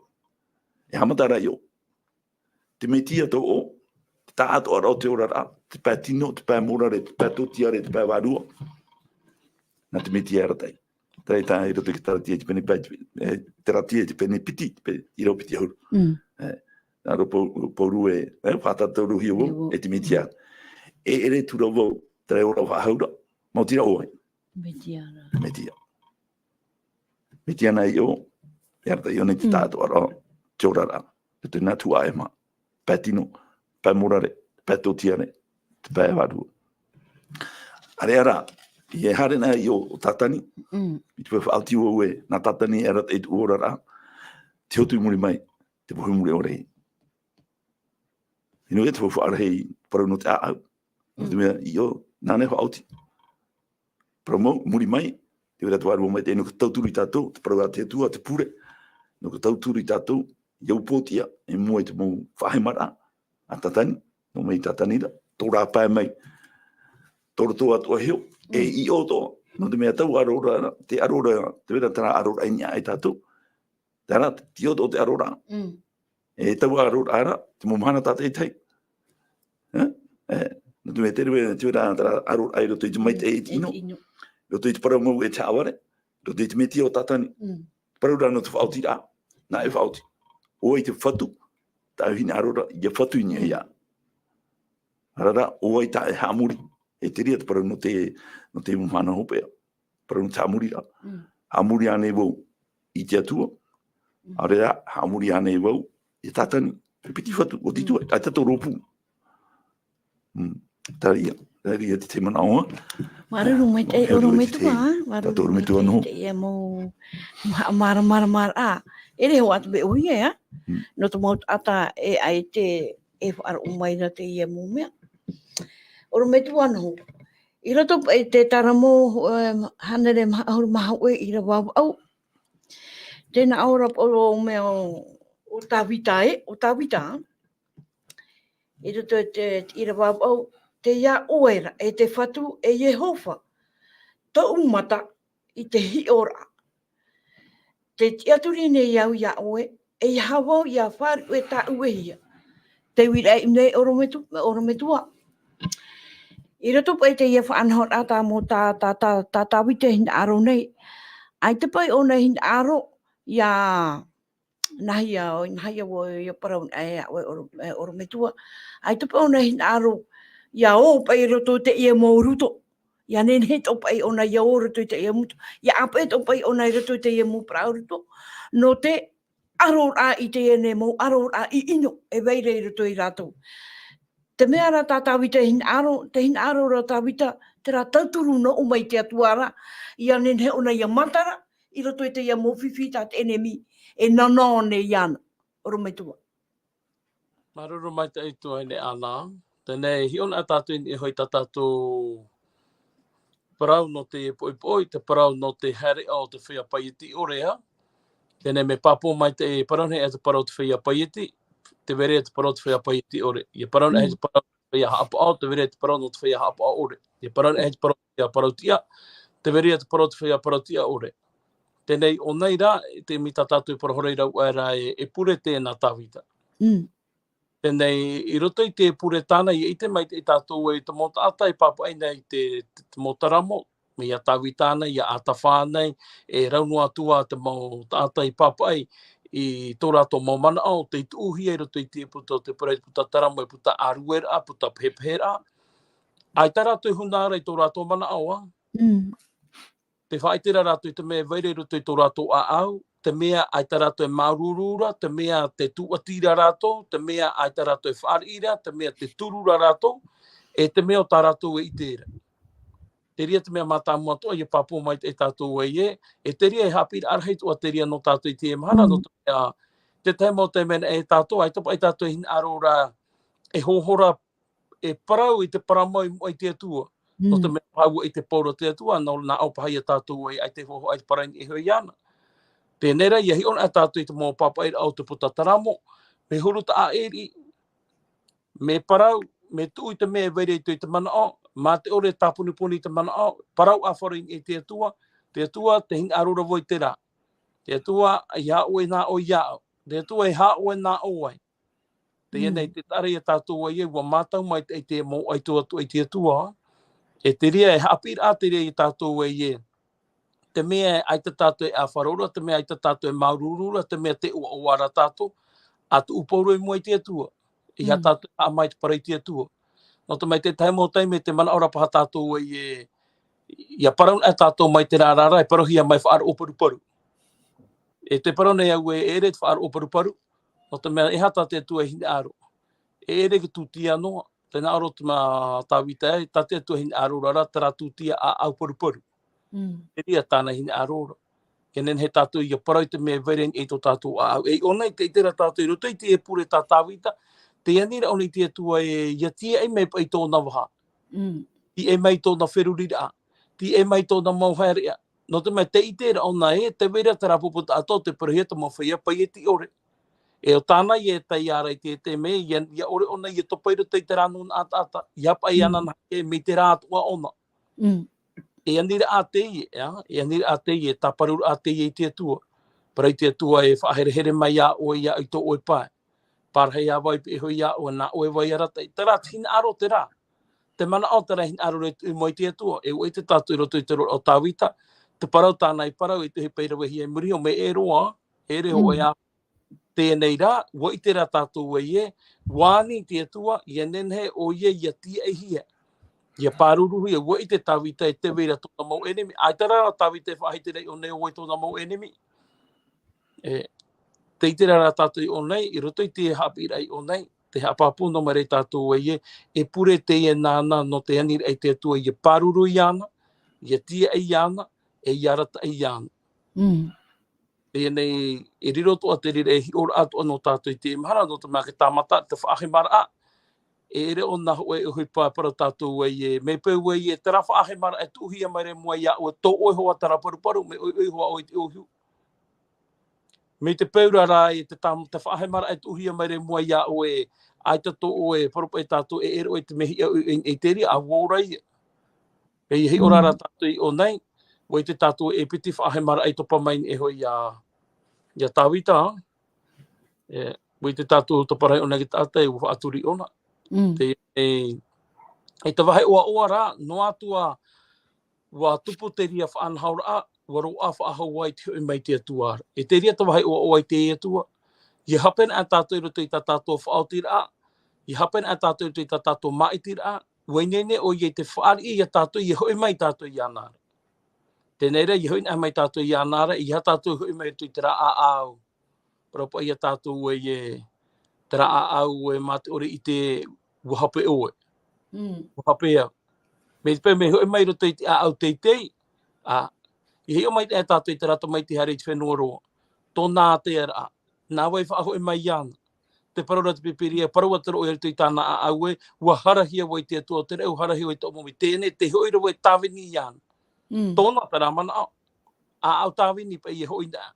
E haʻamata ra ʻoe. Te Metia tō ʻoe, te taʻatoʻaraʻa o te oraraʻa, te pae tino, te pae mōrare, te pae tōtiare, te pae vārua. Nā te Metia e arataʻi. Terā e tae i roto i te Taratia i te pene pae, e, Taratia i te pene piti, te pene, ʻīrava piti ʻahuru. Mm. E, nā ʻō ra Pau-, Pauro e, e, faʻatataurohia vau, Io. e te Metia. E ʻere atu ra vau, terā e ora faʻahou ra, maoti rā ʻoe. Metia ra. Metia. Metia nā ʻoe, e arataʻi ʻoe nei te Mm. taʻatoʻaraʻa, te oraraʻa. Te nā tuaʻa e mā. Pae tino, pae mōrare, pae tōtiare, te pae vārua. ʻĀreʻa rā, e haere nei ʻoe, ʻo Tātani, Mm. i te faʻaoti vau ē, nā Tātani e arataʻi i tōʻu oraraʻa, te hotu i muri mai, te pohe mure ʻore. Inu e te faʻaʻarahi, parau nō te ʻāʻau. Nō te Mm. mea, ʻoe, nāna e faʻaoti. Parau mau, muri mai, tē vai ra te vārua maitaʻi, nō te tauturu ia tātou, te parau a te Atua, te pure, nō te tauturu ia tātou, ʻia upoʻotiʻa, e mua i te mau faʻahemaraʻa a Tātani, nō mai Tātani ra, tō rāpae mai, tō roto atoʻa e hiʻo, e Mm. ʻoe atoʻa, nō te mea taua aroraʻa, te aroraʻa, tē vai ra terā aroraʻa i niʻa ia tātou, terā, te ʻoe atoʻa te aroraʻa. Mm. E taua aroraʻa ra, te mau mahana tātaʻitahi. E? E, nō te mea tē vai ra, tē vai ra terā aroraʻa i roto i te maitaʻi e te ʻino. E te ʻino. I roto i te parau mau e te haʻavare. I roto i te Metia ʻo Tātani. Mm. Parau ra nō te faʻaotiraʻa. Nā ʻoe e faʻaoti. ʻOia te fatu. Tāʻu hinaʻaro ra, ʻia fatu i niʻa iāʻu. ʻĀreʻa rā, ʻoia tā ʻoe e haʻamori. E te reira te parau nō te, nō te mau mahana hopeʻa. Parau nō te haʻamori ra. Mm. Haʻamori ānei vau i te Atua? Mm. ʻAore rā, haʻamori ānei vau i Tātani? E piti fatu, ʻo te Mm. Atua, ʻaita tō rōpū. Mm. Terā ia, terā ia te, te manaʻo. Māuruuru maitaʻi, Māuruuru ʻorometua, maitaʻi. Māuruuru Tātou ʻorometua maitaʻi noa. Teie mau, ma-, māramarama, ā, e reho atu mai ʻoia, ā? Mm. Nō te mau taʻata e ʻaita e faʻaroʻo mai ra teie mau mea. ʻOrometua noa. I roto paʻi i te Taramo, e, hānere maha ʻahuru mā hōʻē ʻīrava vaʻu. Tē nā ʻō ra paʻi ʻo mea ʻo, ʻo Tāvita, ē, ʻo Tāvita. I roto i te, te ʻīrava vaʻu, tei iā ʻoe ra, e te Fatu, e Iehova, tōʻu mata i te hiʻoraʻa. Tē tiʻaturi nei au iā ʻoe, ʻeiaha vau ʻia fāriʻi ʻoe tāʻuehia. Te uiraʻa i ʻō nei ʻorometu-, ʻorometua. I roto paʻi i teie faʻanahoraʻa tā mo-, tā, tā, tā, tā Tāvita e hinaʻaro nei. ʻAita paʻi ʻōna e hinaʻaro ʻia, nāhea, nāhea vau ʻia parau anaʻe iā ʻoe ʻoro-, e, ʻorometua. ʻAita paʻi ʻōna e hinaʻaro ʻia ō paʻi i roto i teie mau ruto. ʻIa nehenehe atoʻa paʻi ʻōna ʻia ō i roto i teie mau ruto. ʻIa ʻāpeʻe atoʻa paʻi ʻōna i roto i teie mau parau ruto. Nō te aroraʻa i teie nei mau aroraʻa ʻiʻino e vai ra i roto ia rātou. Te mea ra tā Tāvita e hinaʻaro, tē hinaʻaro ra Tāvita, terā tauturu noa mai te Atua ra, ʻia nehenehe ʻōna ʻia matara, i roto i teie mau fifi tā te ʻenemi, e nanaʻo nei iāna, ʻorometua. Māuruuru maitaʻi tuahine Ana. Teie nei, hiʻo na tātou i niʻa iho i tā tātou parau nō te poʻipoʻi, te parau nō te haereʻa o te feiā paieti ʻore, ā. Teie nei mea pāpū maitaʻi, parau nei e te parau o te feiā paieti, tē vai ra te parau o te feiā paieti ʻore. ʻIa parau nei e te Mm. parau o te feiā haʻapaʻo, tē vai ra te parau nō te feiā haʻapaʻo ʻore. ʻIa parau nei e te parau o te feiā parautiʻa, tē vai ra te parau o te feiā parautiʻa ʻore. Teie nei, ʻō nei rā, te mea tā tātou e parau hoʻi ra, ʻaore rā e, e pure teie nā Tāvita. Mm. Teie nei, i roto i te pure tāna, ʻia ʻite maitaʻi tātou ē te mau taʻata e pāpaʻi nei i te, te, te mau Taramo, Mai iā Tāvita nei, iā Atafa nei, e rau noa atu ā te mau taʻata i pāpaʻi i tō rātou mau manaʻo, tei tuʻuhia i roto i te puta o te parau, puta taramo, e puta ʻārueraʻa, puta pehepeheraʻa. ʻAita rātou e huna ra i tō rātou manaʻo, ā. Mm. Tē faʻaʻite ra rātou i te mea e vai ra i roto i tō rātou ʻāʻau, te mea ʻaita rātou e māuruuru ra, te mea tē tūʻati ra rātou, te mea ʻaita rātou e fāriʻi ra, te mea tē turu ra rātou, e te mea o tā rātou e ʻite ra. Terā ia te mea mātāmua atoʻa, ʻia pāpū mai e tātou ē, e terā ia e haʻapiʻiraʻa rahi atoʻa terā ia nō tātou i teie mahana, nō te mea, te tahi mau taime e tātou, ʻaita paʻi tātou e hinaʻaro ra, e hōhora, e parau i te parau mau i mua i te Atua. Nō te mea paha ua ʻite Pauro te Atua, nō, nā ʻō paha ia tātou ē, ʻaita e hōhora i te parau i niʻa iho iāna. Teie nei rā, ʻia hiʻo na tātou i te mau pāpaʻiraʻa o te puta taramo, mea huru taʻa ʻēriʻi, mea parau, mea tuʻu i te mea e vai ra i te, i te manaʻo, mā te ʻore e tāponiponi i te manaʻo, parau ʻāfaro i niʻa i te Atua, te Atua, tē hinaʻaro ra vau i terā. Te Atua, ʻeiaha ʻoe nā ʻō iāʻu. Te Atua, ʻeiaha ʻoe nā ʻō ai. Teie nei, tē taʻa ra ia tātou ē, ua mātau mai te, te mau ʻaito atu i te Atua. E terā ia e haʻapiʻiraʻa terā ia tātou ē, te mea ʻaita tātou e ʻāfaro ra, te mea ʻaita tātou e māuruuru ra, te mea tē ʻoaʻoa ra tātou, ʻa tuʻu pauroa i mua i te Atua. ʻEiaha tātou e haʻamā i te parau i te Atua. Nō te mea te tahi mau taime tē manaʻo ra paha tātou ē, ʻia parau na tātou mai terā ra, e parauhia mai faʻaroʻo paruparu. E tē parau nei au ē, e ʻere te faʻaroʻo paruparu, nō te mea ʻeiaha tā te Atua e hinaʻaro. E ʻere te tūtia noa, tē nā ʻō ra te mea Tāvita ē, tā te Atua e hinaʻaro ra, terā tūtia ʻāʻau paruparu. Mm. Terā ia tāna e hinaʻaro ra. ʻIa nehenehe tātou ʻia parau i te mea e vai ra i niʻa i tō tātou ʻāʻau. E i ʻō nei, tē ʻite ra tātou i roto i te pure tā Tāvita, tē ani ra ʻōna i te Atua ē, ʻia tīaʻi mai paʻi tōna vaha. Mm. Tīaʻi mai tōna feruriraʻa. Tīaʻi mai tōna mau haereʻa. Nō te mea tē ʻite ra ʻōna ē, tē vai ra terā pupu taʻata o tē parauhia te mau feiā paieti ʻore. E ʻo tāna ia e taiā ra i te, te mea, ʻia, ʻia ʻore ʻōna ʻia topa i roto i terā nūnaʻa taʻata, ʻia paʻi ana nā hake mai terā atoʻa ʻōna. Mm. E aniraʻa teie, ʻeā, e aniraʻa teie, tāparuraʻa teie i te Atua. Parau i te Atua e faʻaherehere mai iā ʻoe, iā ʻoe i tō ʻoe pae. Pārahi ā vau i pihaʻi iho iā ʻoe, nā ʻoe vau i arataʻi. Terā te hinaʻaro terā. Te manaʻo terā hinaʻaro e tuʻu i mua i te Atua. E ʻua ʻite tātou i roto i te rōraʻa o Tāvita, te parau tāna i parau, e tohu paʻi ravehia i muri iho, mea ʻē roa, e ʻere hōʻē ā. Teie nei rā, ʻua ʻite rā tātou ē, ʻua ani te Atua, ʻia nehenehe ʻoia ʻia tīaʻihia. ʻIa pāruruhia, ʻua ʻite Tāvita e tē vai ra tōna mau ʻenemi. ʻAita rā Tāvita e faʻahiti ra i ʻō nei ʻo vai tōna mau ʻenemi. E, tē ʻite ra rā tātou i ʻō nei, i roto i te haʻapiʻiraʻa i ʻō nei, tē haʻapāpū noa mai ra tātou ē, e pure teie nāna nō te aniraʻa i te Atua, ʻia pāruru iāna, ʻia tīaʻi iāna, e ʻia arataʻi iāna. Mm. Teie nei, e riro atoʻa te reira e hiʻoraʻa atoʻa nō tātou i teie mahana, nō te mea te tāmata, te faʻahemaraʻa. E ʻere ʻōna hōʻē ʻohipa e parau tātou ē, mea peu ē, terā faʻahemaraʻa e tuʻuhia mai ra i mua iā ʻoe, tō ʻoe hoʻi terā paruparu, mea ʻoiʻoi hoʻi ʻoe i te ʻōihu. Mai te peu ra rā, e te tam-, te faʻahemaraʻa e tuʻuhia mai ra i mua iā ʻoe, ʻaita tō ʻoe paruparu e tātou, e ʻere ʻoe te mea hiʻa ʻoe i, i, i te reira, ʻa ʻua ora ia. E ʻia hiʻo ra rā tātou i ʻō nei, ʻua ʻite tātou e piti faʻahemaraʻa i topa mai nei iho iā, iā Tāvita, e, ʻua ʻite tātou topa rahi ʻōna i te taʻata e ʻua faʻaturi ʻōna. Mm. Te, e, e te vāhi ʻoaʻoa rā, noa atu ā, ʻua tupu te reira faʻanahoraʻa, ʻua roaʻa faʻahou ai te hoʻi mai te Atua ra. E te reira te vāhi ʻoaʻoa i te Atua. ʻIa hape na tātou i roto i tā tātou faʻaotiraʻa, ʻia hape na tātou i roto i tā tātou māʻitiraʻa, ʻua ineine ʻoia i te fāriʻi iā tātou, ʻia hoʻi mai tātou iāna ra. Teie nei rā, ʻia hoʻi na mai tātou iāna ra, ʻeiaha tātou hoʻi mai i roto i terā ʻāʻau. Parau paʻi iā tātou ē, terā ʻāʻau ē mā te ʻore i te ʻua hape ʻoe. Mm. ʻUa hape au. Mai te peu mea hoʻi mai i roto i te ʻāʻau teitei, ā, ʻia hiʻo mai tātou i terā tamaiti haere i te fenua roa. Tōna ātea ra. Nā vai faʻahoʻi mai iāna. Te parau ra te Pīpīria, parau atu ra ʻoe i roto i tāna ʻāʻau ē, ʻua harahia vau e te Atua, terā ʻua harahia vau i tōʻu mau mea. Teie nei, tē hoʻi ra vau e tāvini iāna. Mm. Tōna terā manaʻo, ʻāʻau tāvini paʻi e hoʻi na.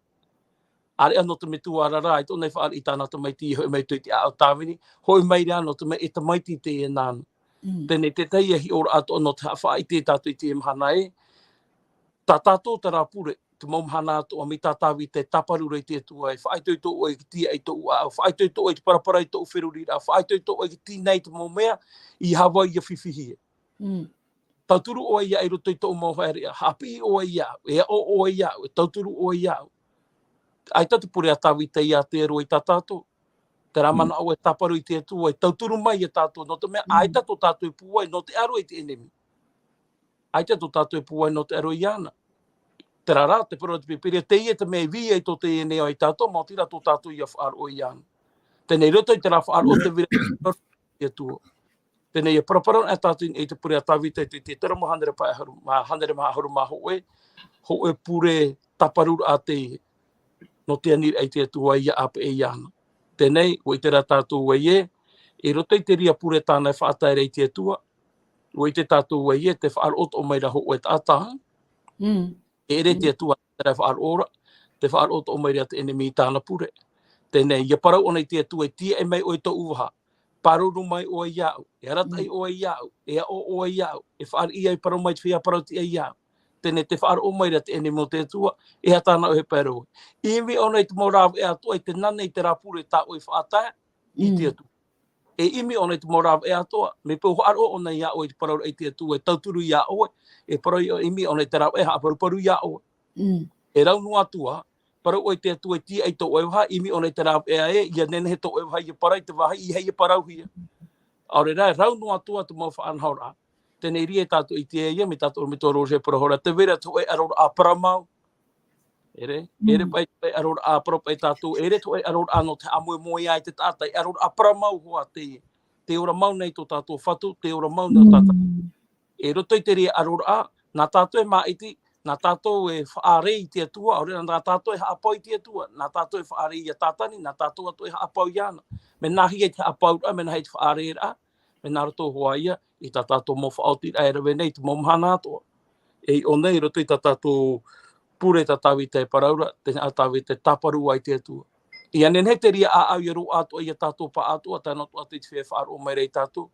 ʻĀreʻa nō te metua ra rā, i tōna i fāriʻi i tāna tamaiti e hoʻi mai i te ʻāʻau tāvini, hoʻi mai rā nō te mea e tamaiti teie nāna. Mm. Teie nei te tahi e hiʻoraʻa atoʻa nō te haʻafaʻaʻite tātou i teie mahana ē, tā tātou terā pure, te mau mahana atoʻa mai tā Tāvita e tāparu ra i te Atua ē, faʻaitoito ʻoe i te tīaʻi i tōʻu ʻāʻau, faʻaitoito ʻoe i te parapara i tōʻu feruriraʻa, faʻaitoito ʻoe i te tīnai i te mau mea, ʻeiaha vau ʻia fifihia. Mm. Tauturu ʻoe iāʻu i roto i tōʻu mau haereʻa. Haʻapiʻi ʻoe iāʻu. E aʻo ʻoe iāʻu. E tauturu ʻoe iāʻu. ʻAita te pure a Tāvita ia te aro i tā tātou. Terā manaʻo e tāparu i te Atua, e tauturu mai ia tātou. Nō te mea, ʻaita tō tātou e pūai, nō te aro i te ʻenemi. ʻAita tō tātou e pūai nō te aro iāna. Terā rā, te parau a te Pīpīria, teie te mea e vī ai tō teie nei ao ia tātou, maoti rā tō tātou ia faʻaroʻo iāna. Teie nei i roto i terā faʻaroʻo te vira i te Atua. Teie nei e paraparau ana tātou i te pure a Tāvita i te, te tera mā hānere pae ʻahuru, mā hānere mā ʻahuru mā hōʻē, hōʻē pure tāparuraʻa teie. Nō te aniraʻa i te Atua ia ʻāpeʻe iāna. Teie nei, ʻua ʻite rā tātou ē, i roto i te reira pure tāna e faʻatae ra i te Atua, ʻua ʻite tātou ē, tē faʻaroʻo atoʻa mai ra hōʻē taʻata. Mm. E ʻere te Atua, terā e faʻaroʻo ra, tē faʻaroʻo atoʻa mai ra te ʻenemi i tāna pure. Teie nei, ʻia parau ʻoia i te Atua, e tīaʻi mai ʻoe i tōʻu vaha. Pāruru mai ʻoe iāʻu, e arataʻi ʻoe iāʻu, e aʻo ʻoe iāʻu, e fāriʻi ai, parau mai te feiā parau-tiʻa iāʻu. Teie nei tē faʻaroʻo mai ra te ʻenemi o te Atua, e aha tāna ʻohipa ia rāua. E ʻimi ʻōna i te mau rāveʻa atoʻa, i te nā nei terā pure tā ʻoe i faʻatae, i te Atua. E ʻimi ʻōna i te mau rāveʻa atoʻa, mea pau faʻaroʻo ʻōna iā ʻoe i te parauraʻa i te Atua, e tauturu iā ʻoe, e parau ʻimi ʻōna i te rāveʻa haʻaparuparu iā ʻoe. Mm. E rau noa atu ā, parau ʻoe i te Atua e tīaʻi tō ʻoe vaha, ʻimi ʻōna i te rāveʻa ē, ʻia nehenehe tō ʻoe vaha ʻia parau i te vāhi, ʻeiaha ʻia parauhia. ʻAore rā, e rau noa atu ā te mau faʻanahoraʻa. Teie nei rā tātou i ʻite ai, mea tātou, mea tō Roger e parau ra, tē vai ra te hōʻē ʻaroraʻa parau mau. ʻEre, ʻere paʻi te hōʻē ʻaroraʻa parau paʻi tātou, ʻere te hōʻē ʻaroraʻa nō te haʻamoemoeā i te taʻata, e ʻaroraʻa parau mau hoʻi teie. Tē ora mau nei tō tātou Fatu, tē ora mau nei tō tātou. I roto i te reira ʻaroraʻa, nā tātou e māʻiti, nā tātou e faʻaarei i te Atua, ʻaore rā nā tātou e haʻapau i te Atua, nā tātou e faʻaarei iā Tātani, nā tātou atoʻa e haʻapau iāna. Mea nāhea te haʻapauraʻa, mea nāhea te faʻaareiraʻa, mea nā roto hoʻi ia, i tā tātou mau faʻaotiraʻa e rave nei, te mau mahana atoʻa. E i ʻō nei, i roto i tā tātou pure tā Tāvita e parau ra, teie nei Tāvita e tāparu ai te Atua. ʻIa nehenehe te reira ʻāʻau ʻia roaʻa atoʻa, ia tātou paʻatoʻa, tae noa atu i te feiā e faʻaroʻo mai ra iā tātou.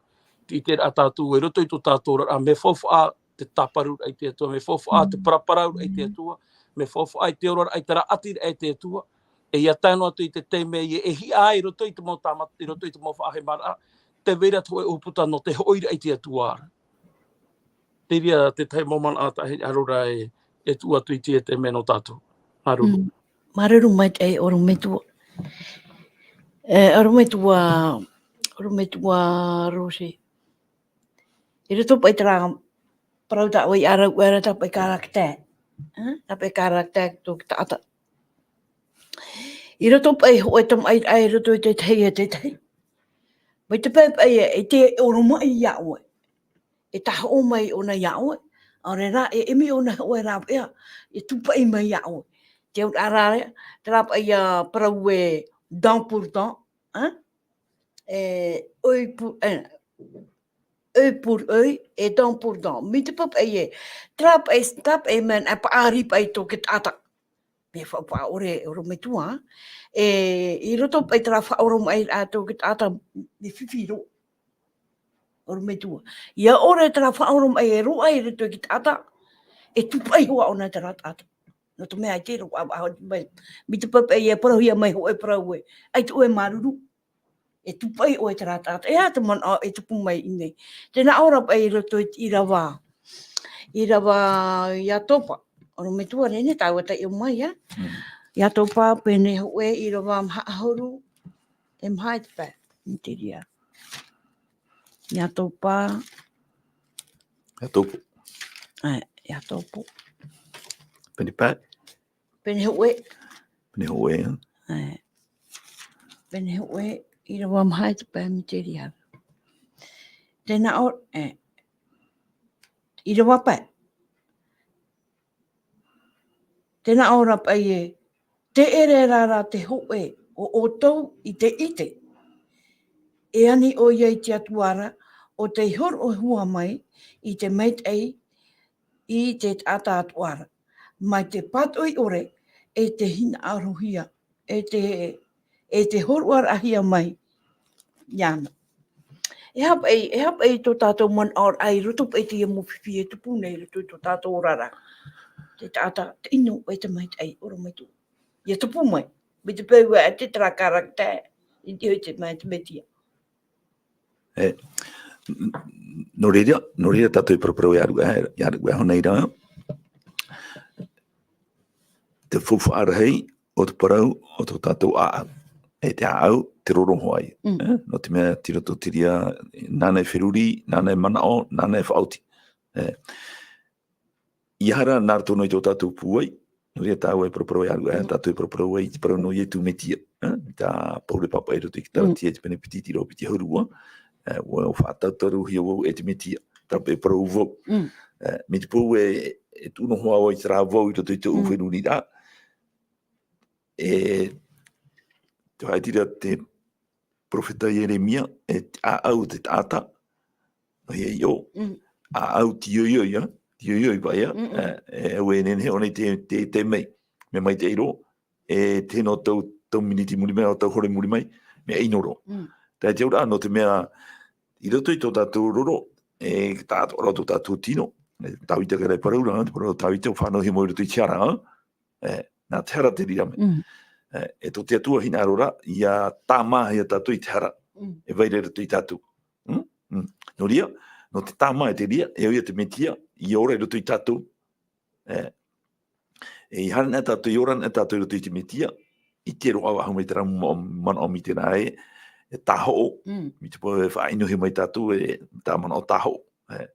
Tē ʻite ra tātou, i roto i tō tātou oraraʻa, mea faufaʻa te tāparuraʻa i te Atua, mea faufaʻa te paraparauraʻa i te Atua, mea faufaʻa i te oraraʻa i te rāʻatiraʻa i te Atua. E ʻia tae noa atu i te taime ē, e hiʻa ai i roto i te mau tāmata, i roto i te mau faʻahemaraʻa, tē vai ra te hōʻē ʻūputa nō te hoʻiraʻa i te Atua ra. Te reira te tahi mau manaʻo taʻahine ʻaroraʻa e, e tuʻu atu i te, te mea nō tātou. Māuruuru. Mm. Māuruuru maitaʻi, ʻorometua. E, ʻorometua, ʻorometua Roger. I roto paʻi terā parau tā ʻoe i ʻāraʻuʻa ra, tā paʻi caractère. Hã? Tā paʻi caractère tō te taʻata. I roto paʻi hōʻē tamaʻi, i roto i te tahi e te tahi. Mai te peu paʻi e, e tē oromaʻi iā ʻoe. E tahoʻo mai ʻōna iā ʻoe. ʻAore rā, e ʻimi ʻōna hōʻē rāveʻa, e tūpaʻi mai iā ʻoe. Te auraʻa ra, terā paʻi ia parau e dent pour dent, hã? E, œil pour, e, œil pour œil, e dent pour dent. Mai te peu paʻi e, terā paʻi, terā paʻi mea, e paʻari paʻi tō te taʻata. Mea faʻaʻore, ʻorometua. E, i roto paʻi terā faʻaoromaʻi a tō te taʻata, mea fifi roa. ʻOrometua. ʻIa ʻore terā faʻaoromaʻi e roaʻa i roto i te taʻata, e tūpaʻi hoʻi ʻōna terā taʻata. Nō te mea ʻaita e roaʻa, a, a, mai, mai te peu paʻi e parauhia mai hōʻē parau ē, ʻaita ʻoe e māuruuru. E tūpaʻi ʻoe terā taʻata. E aha te manaʻo e tupu mai i ʻō nei. Tē nā ʻō ra paʻi i roto i te ʻīrava. ʻĪrava Iatopa. ʻOrometua, nehenehe tāua e taiʻo mai, ā? Mm. Iatopa, pene hōʻē, ʻīrava maha ʻahuru, e maha e te pae. Mai te reira. Iatopa. Iatopa. ʻĒ, Iatopa. Pene pae? Pene hōʻē. Pene hōʻē, ā? ʻĒ. Pene hōʻē, ʻīrava maha e te pae, mai te reira. Tē nā ʻō, ʻē. ʻĪrava pae. Tē nā ʻō ra paʻi ē, tē ʻere ra ra te hōʻē o ʻoutou i te ʻite. E ani ʻoia i te Atua ra, ʻo tei hōroʻahia mai i te maitaʻi i te taʻata atoʻa ra. Mai te pātoʻi ʻore, e te hinaʻarohia, e te, e te hōroʻaraʻahia mai iāna. E aha paʻi, e aha paʻi tō tātou manaʻoraʻa i roto paʻi i teie mau fifi e tupu nei i roto i tō tātou oraraʻa. Te taʻata, te ʻino, e te maitaʻi, ʻorometua. ʻIa tupu mai. Mai te peu ē, te terā caractère, i te, i te, mai te Mesia. E, Nō reira, nō reira tātou e paraparau e aru, e, e aru, e honei rā. Te faufaʻa rahi o te parau o tō tātou ʻāʻau. E te ʻāʻau, te roro hoʻi. Mm. E, nō te mea, tei roto te reira, nāna e feruri, nāna e manaʻo, nāna e faʻaoti. E, ʻia haere nā roto noa i tō tātou pūai, nō reira tāua e paraparau e aru, e, Mm. tātou e paraparau ai i te parau nō Ietu Metia, e, tā Paure Pāpaʻi i roto i te Mm. Kalatia i te pene piti, te ʻīrava piti ʻahuru ua, e, ʻua faʻatautaruhia vau e te Metia, terā paʻi parau vau. Mm. E, mai te peu e, e tuʻu noa vau i terā vau i roto i tōʻu Mm. feruriraʻa, e, te haʻaitira te perofeta Ieremia, e te ʻāʻau te taʻata, nō hea i ʻō, Mm. ʻāʻau te ioioi, ā, te ioioi paʻi, ā, Mm, mm. e, e, au e nehenehe ʻō nei te, te, te mea, mea maitaʻi roa, e, te nō tau, tau miniti muri mai, ʻo tau hora muri mai, mea ʻino roa. Mm. Tae te auraʻa, nō te mea, i roto i tō tātou roro, e, tāʻatoʻa roa tō tātou tino, e, Tāvita ka rā e parau ra, te parau Tāvita, ʻua fānauhia mai i roto i te hara, ā? E, nā te hara te reira mai. Mm. E, e tō te Atua hinaʻaro ra, ʻia tāmāhia tātou i te hara. Mm. E vai ra i roto ia tātou. Mm? Mm. Nō reira, nō te tāmā e te reira, e ʻo ia te Metia, ʻia ora i roto ia tātou. E, e ʻia haere ana tātou, ʻia ora ana tātou i roto ia te Metia, ʻite roa vau mai terā ma-, manaʻo mai terā e, e tāhoʻo, Mm. mai te peu e faʻaʻinohia mai tātou, e, tā manaʻo tāhoʻo. E,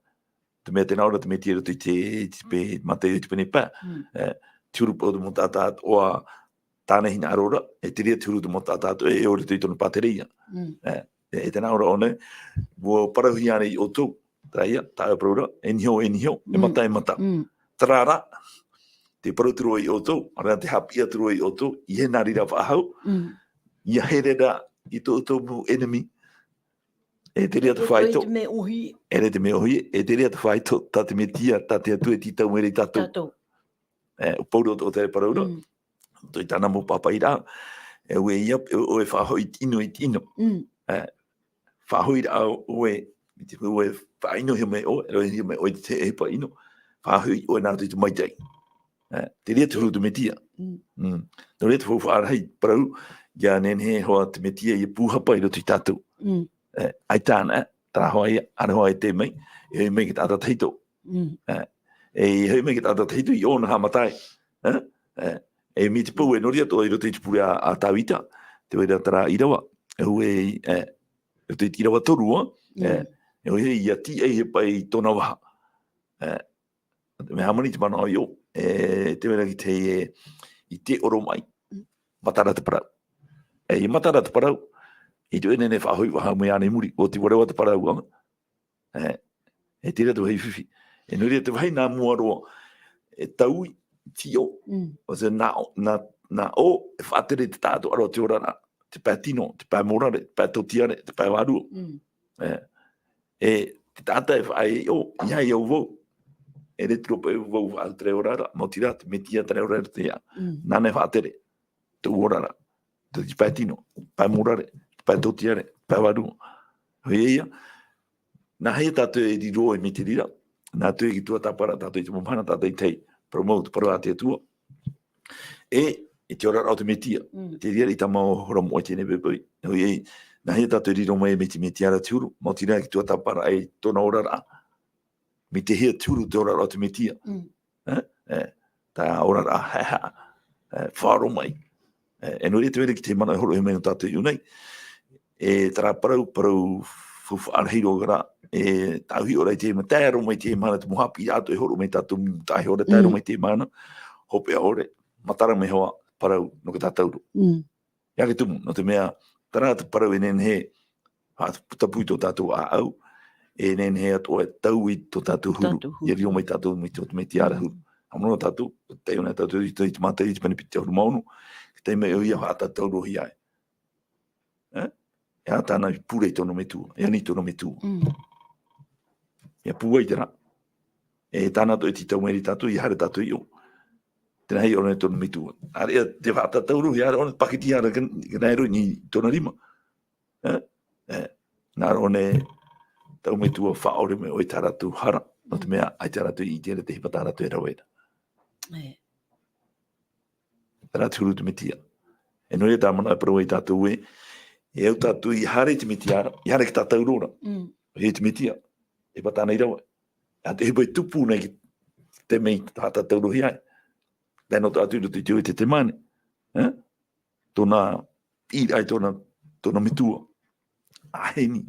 te mea tē nā ʻō ra te Metia i roto i te, i te pe-, Mataio i te pene pae. Mm. E, te huru paʻi o te mau taʻata atoʻa tāna hinaʻaro ra, e te reira te huru o te mau taʻata atoʻa, e, e ʻore i tōna pātereia. Mm. E, e, e tē nā ʻō ra ʻō nei, ʻua parauhia ānei ia ʻoutou, terā ia, tāʻu e parau ra, e niho, e niho, e Mm. mata, e mata. Mm. Terā rā, tē parau atu ra vau ia ʻoutou, ʻaore rā tē haʻapiʻi atu ra vau ia ʻoutou, ʻeiaha nā reira faʻahou, Mm. ʻeiaha e rere i tō ʻoutou mau enemy, e te reira te E te faito. Te mea ʻōhie. E te mea ʻōhie, e te reira te faito, tā te Metia, tā te Atua e tītau mai ra ia tātou. Tātou. E, ʻo Pauro atoʻa terā e parau ra. Mm. Tō i tāna mau pāpaʻiraʻa. E ʻua ʻia, e, ʻoe e faʻahoʻi i te ʻino, i te ʻino. Mm. E, faʻahoʻiraʻa ʻoe, i te, ʻoe e faʻaʻinohia mai ʻoe, e rave mai ʻoe i te, e faʻaʻino. Faʻahoʻi ʻoe nā roto i te maitaʻi. E, te reira te huru o te Metia. Mm. Mm. Nō reira te faufaʻa rahi, parau, ʻia nehenehe hoʻi te Metia ʻia pūhapa i roto ia tātou. Mm. E, ʻaita anaʻe, terā hoʻi ia, ʻaore hoʻi e tei mai, e hoʻi mai te taʻata tahito. Mm. E, e hoʻi mai te taʻata tahito i ʻōna haʻamata ai. E, e, e mai te peu e nō reira atoʻa i roto i te pure a, a Tāvita, tē vai ra terā ʻīrava, e ʻua, e, i roto i te ʻīrava toru, e, Mm. e ʻoia ïa tīaʻi paʻi i tōna vaha. E, mea hāmani te manaʻo i ʻō, e, tē vai ra te, e, i te ʻoromaʻi, Mm. matara te parau. E, ʻia matara te parau, ʻaita e nehenehe e faʻahoʻi faʻahou mai ānei i muri, ʻua tīaʻi atu te parau, ā. E, e te reira te vāhi fifi. E nō reira te vāhi nā mua roa, e taui, tiʻo, Mm. ʻo te nā ʻō, nā, nā ʻō, e faʻatere te taʻatoʻaraʻa o te oraraʻa, te pae tino, te pae morare, te pae tōtiare, te pae vārua. Mm. E, e te taʻata e faʻaʻite ʻoe, ʻeiaha vau. E riro paʻi vau faʻahou terā oraraʻa, maoti rā, te Metia terā oraraʻa te ia. Mm. Nāna e faʻatere tōʻu oraraʻa. Te pae tino, pae morare, pae tōtiare, pae vārua. ʻOia ïa, nā hea tātou e riro mai te reira, nā te tuatāpaparaʻa tātou i te mau mahana tātou i tae, parau mau te parau a te Atua. E, e te oraraʻa o te Metia, Mm. te reira i tā mau hora moʻa i teie nei poʻipoʻi. ʻOia, nā hea tātou e riro mai mai te Metia ra te huru, maoti rā te tuatāpaparaʻa i tōna oraraʻa. Mai te hea te huru te oraraʻa o te Metia. Mm. E, e, tā oraraʻa haʻehaʻa, e, faʻaroʻo mai. E, e nō reira te vai ra te manaʻo e hōroʻahia mai nō tātou i ʻō nei. E terā parau, parau faufaʻa rahi roa ra, e tāʻu hiʻo ra i teie mahana, tae roa mai i teie mahana, te mau haʻapiʻiraʻa atoʻa e hōroʻa mai tātou, taʻa hiʻo ra, tae roa Mm. mai i teie mahana, hopeʻa ʻore, matara mai hoʻi parau nō tā tātou roa. Mm. ʻIa ka tumu, nō te mea, terā te parau e nehenehe, ha, tapu i tō tātou ʻāʻau, e nehenehe atoʻa e taui i tō tātou huru, Tātou huru. ʻia riro mai tātou mai tō te Metia ra Mm. huru. Haʻamanaʻo tātou, taiʻo na tātou i te, i te Mataio, i te pene piti ʻahuru mā ono, ka tae mai ʻoia e faʻatātaurohia ai. E? E aha tāna i pure i tōna metua, e ani i tōna metua. Mm. ʻIa pūai terā. E tāna atoʻa e tītau mai ra ia tātou, ʻia haere tātou i ʻō. Tē nā hea ʻōna i tōna metua. ʻAreʻa te faʻatātaurohia, ʻareʻa ʻōna te pākiti, ʻareʻa ka, ka nā ʻōna i tōna rima. E? E. Nā ʻōna tō metua faʻaʻore mai ʻoe i tā rātou hara. Nō te Mm. mea, ʻaita rātou i ʻite ra te ʻohipa tā rātou e rave ra. E. Terā te huru o te Metia. E nō reira tā manaʻo e parau ai ia tātou ē, e au tātou ʻia haere i te Metia ra, ʻia haere i te tātauro ra. Mm. ʻOia te Metia, e pātā nei rave. ʻA te ʻohipa e tupu nei i te mea tā tātou e roʻohia ai. Tae noa atu i roto i te ʻoire Ketesemane. Eh? Tōna, i ai tōna, tōna metua. ʻAhani,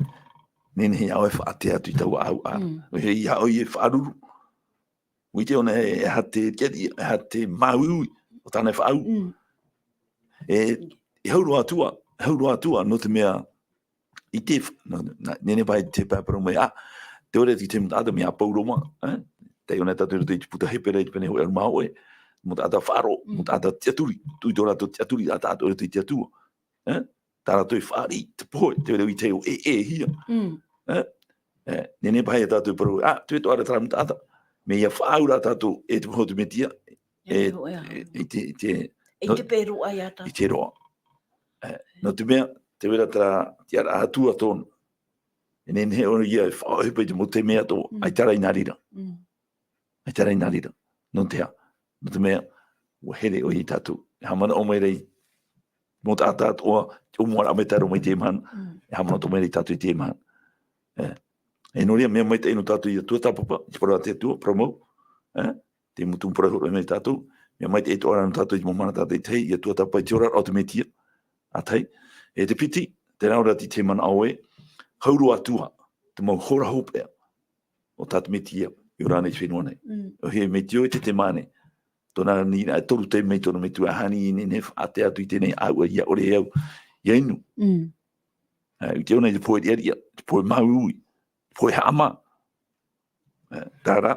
nehenehe iā ʻoe e faʻaātea atu i taua ʻāuʻa. Mm. ʻOia hoʻi e faʻaruru. ʻUa ʻite ʻōna e, e aha te tiʻa, e aha te māuiui o tāna e faʻaau. Mm. E, e hau roa atu ā, e hau roa atu ā, nō te mea, i te f-, nō, nā, nehenehe paha i te parau mai, ā, tē vai ra te mau taʻata, mai iā Pauro mā, eh? Tē vai ra tātou i roto i te puta Hepera i te pene hōʻē ʻahuru mā hōʻē, mau taʻata faʻaroʻo, Mm. mau taʻata tiʻaturi, tui tō rātou tiʻaturi, ā, tātou i roto i te Atua. Eh? Tā rātou e fāriʻi te pohe, tē vai ra i te ʻō e, e hia. Mm. Eh? Eh, nehenehe paha ia tātou e parau, ā, tē vai ra terā mau taʻata. Mea ia faʻaau ra tātou e te pohe o te Metia, E e, hōʻē ā. e, i te, i te, I nō, te pēroʻa iā tātou. i te roa. Eh, nō te mea, tē vai ra terā tiʻaraʻa Atua tōna. E nehenehe ʻōna ia e faʻaʻohipa i te mau taime atoʻa, Mm. ʻaita rā i nā reira. Mm. ʻAita rā i nā reira. Nō te aha? Nō te mea, ʻua here ʻoia iā tātou. E haʻamanaʻo mai ra i mau taʻata atoʻa, te ʻōmuaraʻa mai te Aroha i teie mahana. Mm. E haʻamanaʻo mai ra iā tātou i teie mahana. Eh, e nō reira, mea maitaʻi nō tātou ia tuatāpapa, i te parau a te Atua, parau mau. Eh, te mau tumu parau e hōroʻahia mai ia tātou, mea maitaʻi atoʻa ra nō tātou i te mau mahana tātaʻitahi, ia tuatāpapa i te oraraʻa o te Metia, ā tahi. E te piti, terā ʻoia te manaʻo ē, hau roa atu ā, te mau hora hopeʻa o tā te Metia, i ora nei i te fenua nei. Mm. ʻOia hoʻi, Metia ʻoia i Ketesemane, tōna aniraʻa e toru taime i tōna metua, ʻaʻaha e nehenehe e faʻaātea atu i teie nei ʻāuʻa, ʻia ʻore au, ʻia inu. Mm. Eh, ʻua ʻite ʻōna i te pohe riʻariʻa, te pohe māuiui, te pohe haʻamā. Eh, terā,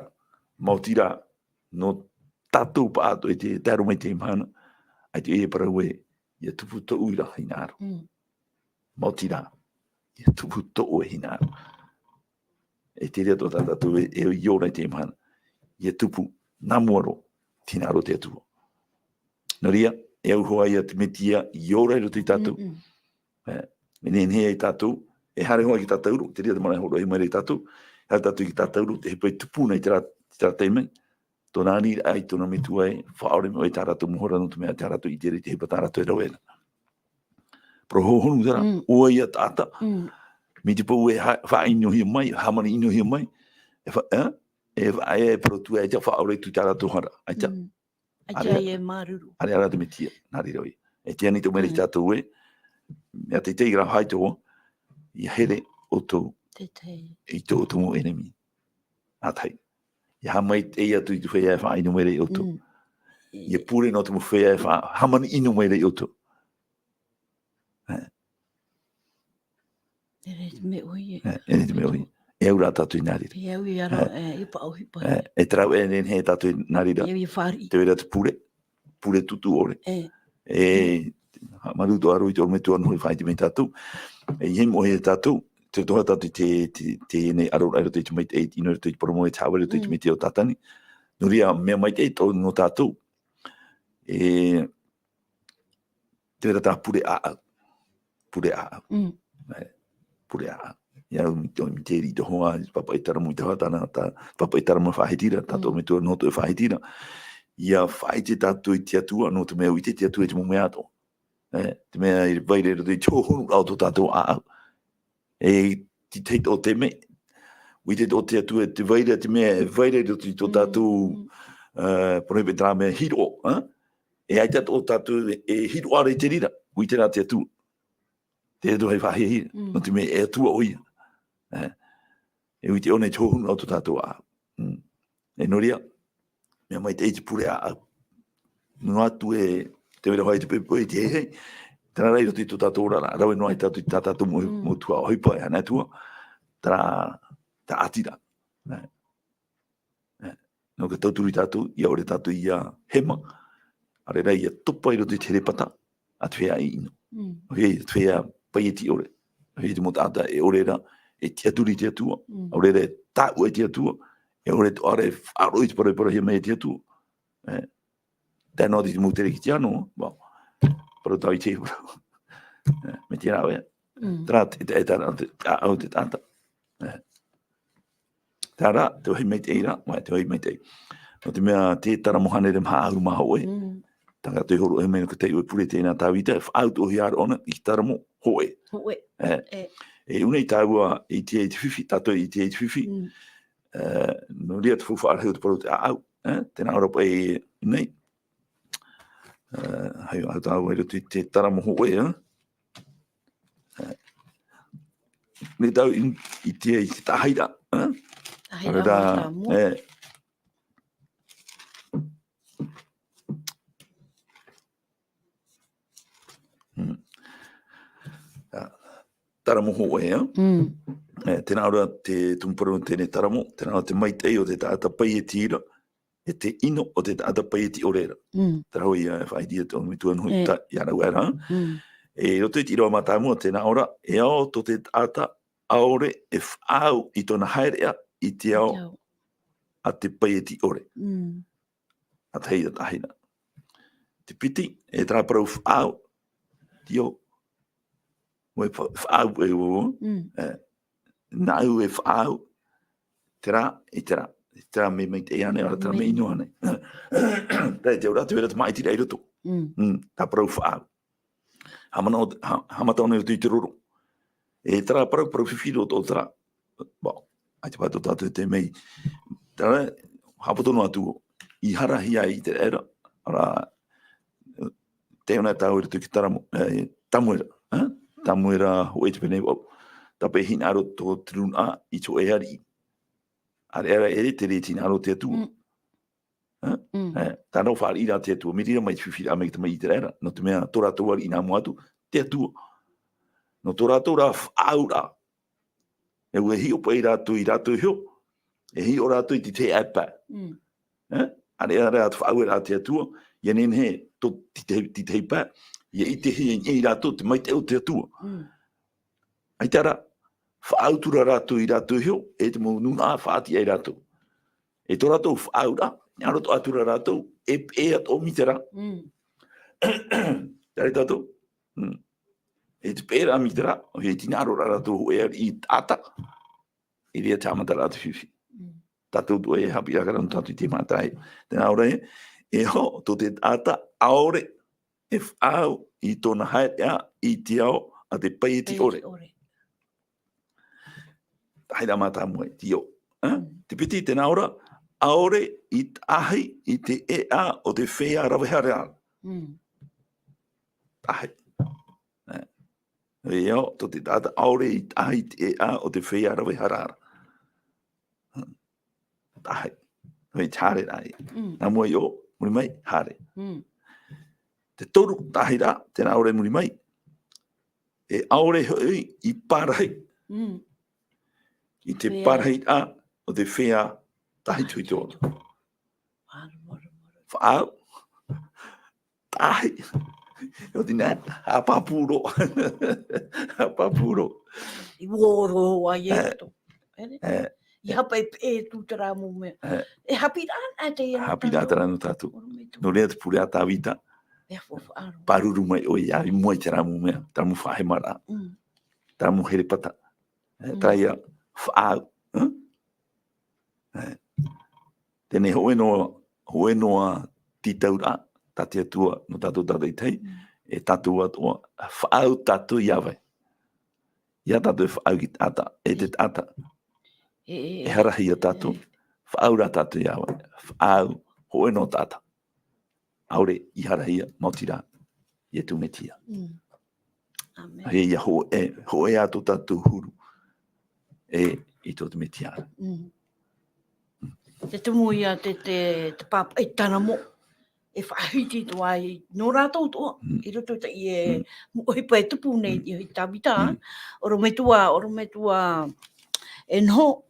maoti rā, nō tātou pāʻatoʻa i te, tae roa mai i teie mahana, ʻaita e parau ē, ʻia tupu tōʻu hinaʻaro. Mm. Maoti rā, ʻia tupu tōʻoe hinaʻaro. E te reira atoʻa tā tātou e, e ora i teie mahana. ʻIa tupu, nā mua roa, te hinaʻaro o te Atua. Nō reira, e au hoʻi ia te Metia, i ora i roto ia tātou. Mm, mm. Eh, e nehenehe ia tātou, e haere hoʻi ki tātauro, te reira te manaʻo e hōroʻahia mai ra ia tātou, haere tātou ki tātauro, te ʻohipa e tupu nei i terā, i terā taime, tōna aniraʻa i tōna metua e faʻaʻore mai ʻoia i tā rātou mau hora nō te mea tā rātou e ʻite ra i te ʻohipa tā rātou e rave ra. Parau hohonu terā, Mm. ʻoia ia taʻata, Mm. mai te peu e ha-, faʻaʻinohia mai, hāmani ʻinohia mai, e fa-, eh? E fa-, e parau atu ē, ʻaita faʻaʻore atu i tā rātou hara, ʻaita. Mm. ʻAita ʻareʻa, ʻaita e māuruuru. ʻAreʻa rā te Metia, nā reira ʻoia. E tiʻa nei te mea ra ia Mm. tātou ē, mea teitei rā haʻaitoa, ʻia here ʻoutou Teitei. i tō ʻoutou mau ʻenemi. Ā tahi. ʻIa haʻamaitaʻi atu i te feiā e faʻaʻino mai ra ia ʻoutou. Mm. ʻIa pure noa te mau feiā e fa-, hāmani ʻino mai ra ia ʻoutou. Eh. E rave te mea ʻoia. Eh, e rave te mea ʻoia. E au rā tātou i nā reira. E au i aro, Eh. eh, i paʻohi paʻi. Eh, e terā e nehenehe tātou i nā reira. E au i fāriʻi. Te vai ra te pure, pure tūtū ʻore. Eh. E, haʻamāuruuru atoʻa ra i te ʻorometua nō hoʻi e faʻaʻite mai ia tātou. E ʻeiaha mau ʻohie ia tātou, te toha tātou i te, te, teie nei ʻaroraʻa i roto i te maitaʻi, ʻino i roto i te parau mau e te hāvare i roto i te Mm. Metia o Tātani. Nō reira, mea maitaʻi tō, nō tātou. E, te vai ra terā pure ʻāʻau. Pure ʻāʻau. Mm. Eh, pure ʻāʻau. ʻIa au i te, i te reira i te hoa, pāpaʻi Taramo i te hoa, tāna, tā, pāpaʻi Taramo e faʻahiti ra, tātou Mm. metua nō tō e faʻahiti ra. ʻIa faʻaʻite tātou i te Atua, nō te mea ʻua ʻite te Atua i te mau mea atoʻa. Eh, te mea e vai ra i roto i te hohonu o tō tātou ʻāʻau. E te tahi atoʻa taime, ʻua ʻite atoʻa te Atua, tē vai ra te mea, e vai ra i roto i tō Mm. tātou, Mm. eh, parau paʻi terā mea hiroʻa, eh? E ʻaita atoʻa tātou e hiroʻa ra i te reira, ʻua ʻite rā te Atua. Te Atua e faʻahiahia, Mm. nō te mea e Atua ʻoia. Eh? E ʻua ʻite ʻōna i te hohonu o tō tātou ʻāʻau. Mm. E nō reira, mea maitaʻi te pure ʻāʻau. Noa atu e te vai ra hoʻi te pepe i te heihei, terā rā i roto i tō tātou oraraʻa, rave noa ai tātou i tā tātou mau, Mm. mau tuhaʻa ʻohipa e ana atu ā, terā, terā ʻātiraʻa. Eh. Eh. Nō ka tauturu ia tātou, ʻia ʻore tātou ʻia hema, ʻaore rā ʻia topa i roto i te herepata a te feiā ʻino. Mm. ʻOia, te feiā paieti ʻore. ʻOia, te mau taʻata e ʻore ra e tiʻaturi i te Atua, Mm. ʻaore rā e tāʻua i te Atua, e ʻore atoʻa ra e faʻaroʻo i te parau e parauhia mai e te Atua. Eh, tae noa atu i te mau Kerisetiano, bā, parau tāʻu i te parau. Eh, mai te rāveʻa. Mm. Terā te, te, terā te, ʻāʻau te taʻata. Eh. Terā, te vāhi maitaʻi ra, mai te vāhi maitaʻi. Nō te mea, te Taramo hānere maha ʻahuru mā hōʻē. Mm. Tae atu i te hōroʻahia mai nō te taiʻo e pure teie nā Tāvita, e faʻaau atoʻahia ra ʻōna i te Taramo hōʻē. Hōʻē. Eh. Eh. E ʻū nei tāua i ʻite ai te fifi, tātou i ʻite ai te fifi. Mm. E, nō reira te faufaʻa rahi o te parau o te ʻāʻau, e, tē nā ʻō ra paʻi nei. E, hai, hai tāua i roto i te taramo hōʻē, e. E, nei tāua i, i ʻite ai te tahi ra, e. Tahi ra, Ara ra, mā tāmua. E. Mm. A, taramo hōʻē, e? Mm. E, tē nā ʻō ra te tumu parau teie taramo, tē nā ʻō ra te maitaʻi o te taʻata paieti ra, e te ʻino o te taʻata paieti ʻore ra. Mm. Terā hoʻi, e, faʻaʻite atu au i te metua nō E. ta-, ia rau aʻera. Mm. E, i roto i te ʻīrava mātāmua, tē nā ʻō ra, e ao tō te taʻata ʻaore e faʻaau i tōna haereʻa i te ao I te ao. a te paieti ʻore. Mm. A te hei, a te hei nā. Te piti, e terā parau faʻaau, tio. Ua fa-, faʻaau e ua, Mm. e, nāʻu e faʻaau, terā, i terā, i terā mea maitaʻi ānei, ora terā mea Mea. ʻino ānei. Terā, te ora te vera te maʻitiraʻa i roto. Mm. Mm, terā parau faʻaau. Haʻamanaʻo, ha-, haʻamata ʻōna i roto i te roro. E terā parau, parau fifi roto o terā. Bau, ʻaita paʻi tō tātou te mea. Terā, haʻapoto noa atu, i harahia i te reira, ara, tē ʻō na tāua i roto i te taramo, e, tamuera, e? Tamuera hōʻē te pene, bau. Tāpaʻo hinaʻaro tō te rūnaʻa i tō ʻoe ariʻi. ʻAreʻa rā ʻere te reira e hinaʻaro te Atua. Mm. E? Mm. E, tā rātou fāriʻi ra te Atua, mai reira mai te fifi ra mai te mai i te reira, nō te mea tō rātou ariʻi nā mua atu, te Atua. Nō tō rātou rā faʻaauraʻa. E ua hiʻo paʻi rātou i rātou iho, e hiʻo rātou i te tahi pae. Mm. E? ʻAreʻa rā te faʻaueraʻa a te Atua, ʻia nehenehe tō te, te, te tahi pae, ʻia ʻitehia i rātou te maitaʻi o te Atua. Mm. ʻAita rā, faʻaau atu ra rātou i rātou iho, e te mau nūnaʻa faʻatiʻa ia rātou. E tō rātou faʻaauraʻa, hinaʻaro atoʻa atu ra rātou, e, e atoʻa mai terā. Mm. Terā tātou. Mm. E te pēraʻa mai terā, ʻoia e hinaʻaro ra rātou hōʻē ariʻi taʻata, i reira te haʻamataraʻa te fifi. Mm. Tātou atoʻa e haʻapiʻiraʻa ra nō tātou i te mau taime. Tē nā ʻō ra ē, e ao tō te taʻata ʻaore e faʻaau i tōna haereʻa i te ao a te paieti ʻore. Paieti ʻore. Tahi rā mātāmua, tio. E? Mm. Te piti, tē nā ʻō ra, ʻaore i tahi i te ʻēʻa o te feiā ravehara ra. Mm. Tahi. E. E ao, tō te taʻata ʻaore i tahi i te ʻēʻa o te feiā ravehara ra. Mm. Tahi. Hoi te haere rā ia. Mm. Nā mua i ʻō, muri mai, haere. Mm. Te toru, tahi rā, tē nā ʻō ra muri mai. E ʻaore hoʻi i pārahi. Mm. I te Feiā. pārahiraʻa o te feiā tahito. Tahito. Faʻaau. Tahi. ʻO tēnā, haʻapāpū roa. Haʻapāpū roa. I ʻō roa ai e E. tō. E. E. I hapa e, e tū terā mau mea. E. E haʻapiʻiraʻa anaʻe teie nō Haʻapiʻiraʻa tātou. terā nō tātou. ʻOrometua. Nō reira te pure a Tāvita. E haʻafaʻaroa. Pāruru mai ʻoe ia, i mua i terā mau mea, terā mau faʻahemaraʻa. Mm. Terā mau herepata. E, Mm. terā ia, faʻaau. E? E. Teie nei hōʻē noa, hōʻē noa tītauraʻa, tā te Atua, nō tātou tātaʻitahi, Mm. e tātou atoʻa, faʻaau tātou ia vai. Ia tātou e faʻaau i te taʻata, e te taʻata. E, e, E harahia tātou, e. faʻaau rā tātou ia vai. Faʻaau, hōʻē noa taʻata. ʻAore i harahia, maoti rā, Ietu Metia. Mm. ʻĀmene. E ia hōʻē, hōʻē ā tō tātou huru. E, i tō te Metia. Mm. Te tumu ia te, te, te pāpaʻi taramo. E faʻahiti atoʻa ai, nō rātou atoʻa, Mm. i roto i te, e, Mm. mau ʻohipa e tupu nei, Mm. i Tāvita, Mm. ʻorometua, ʻorometua, e noho,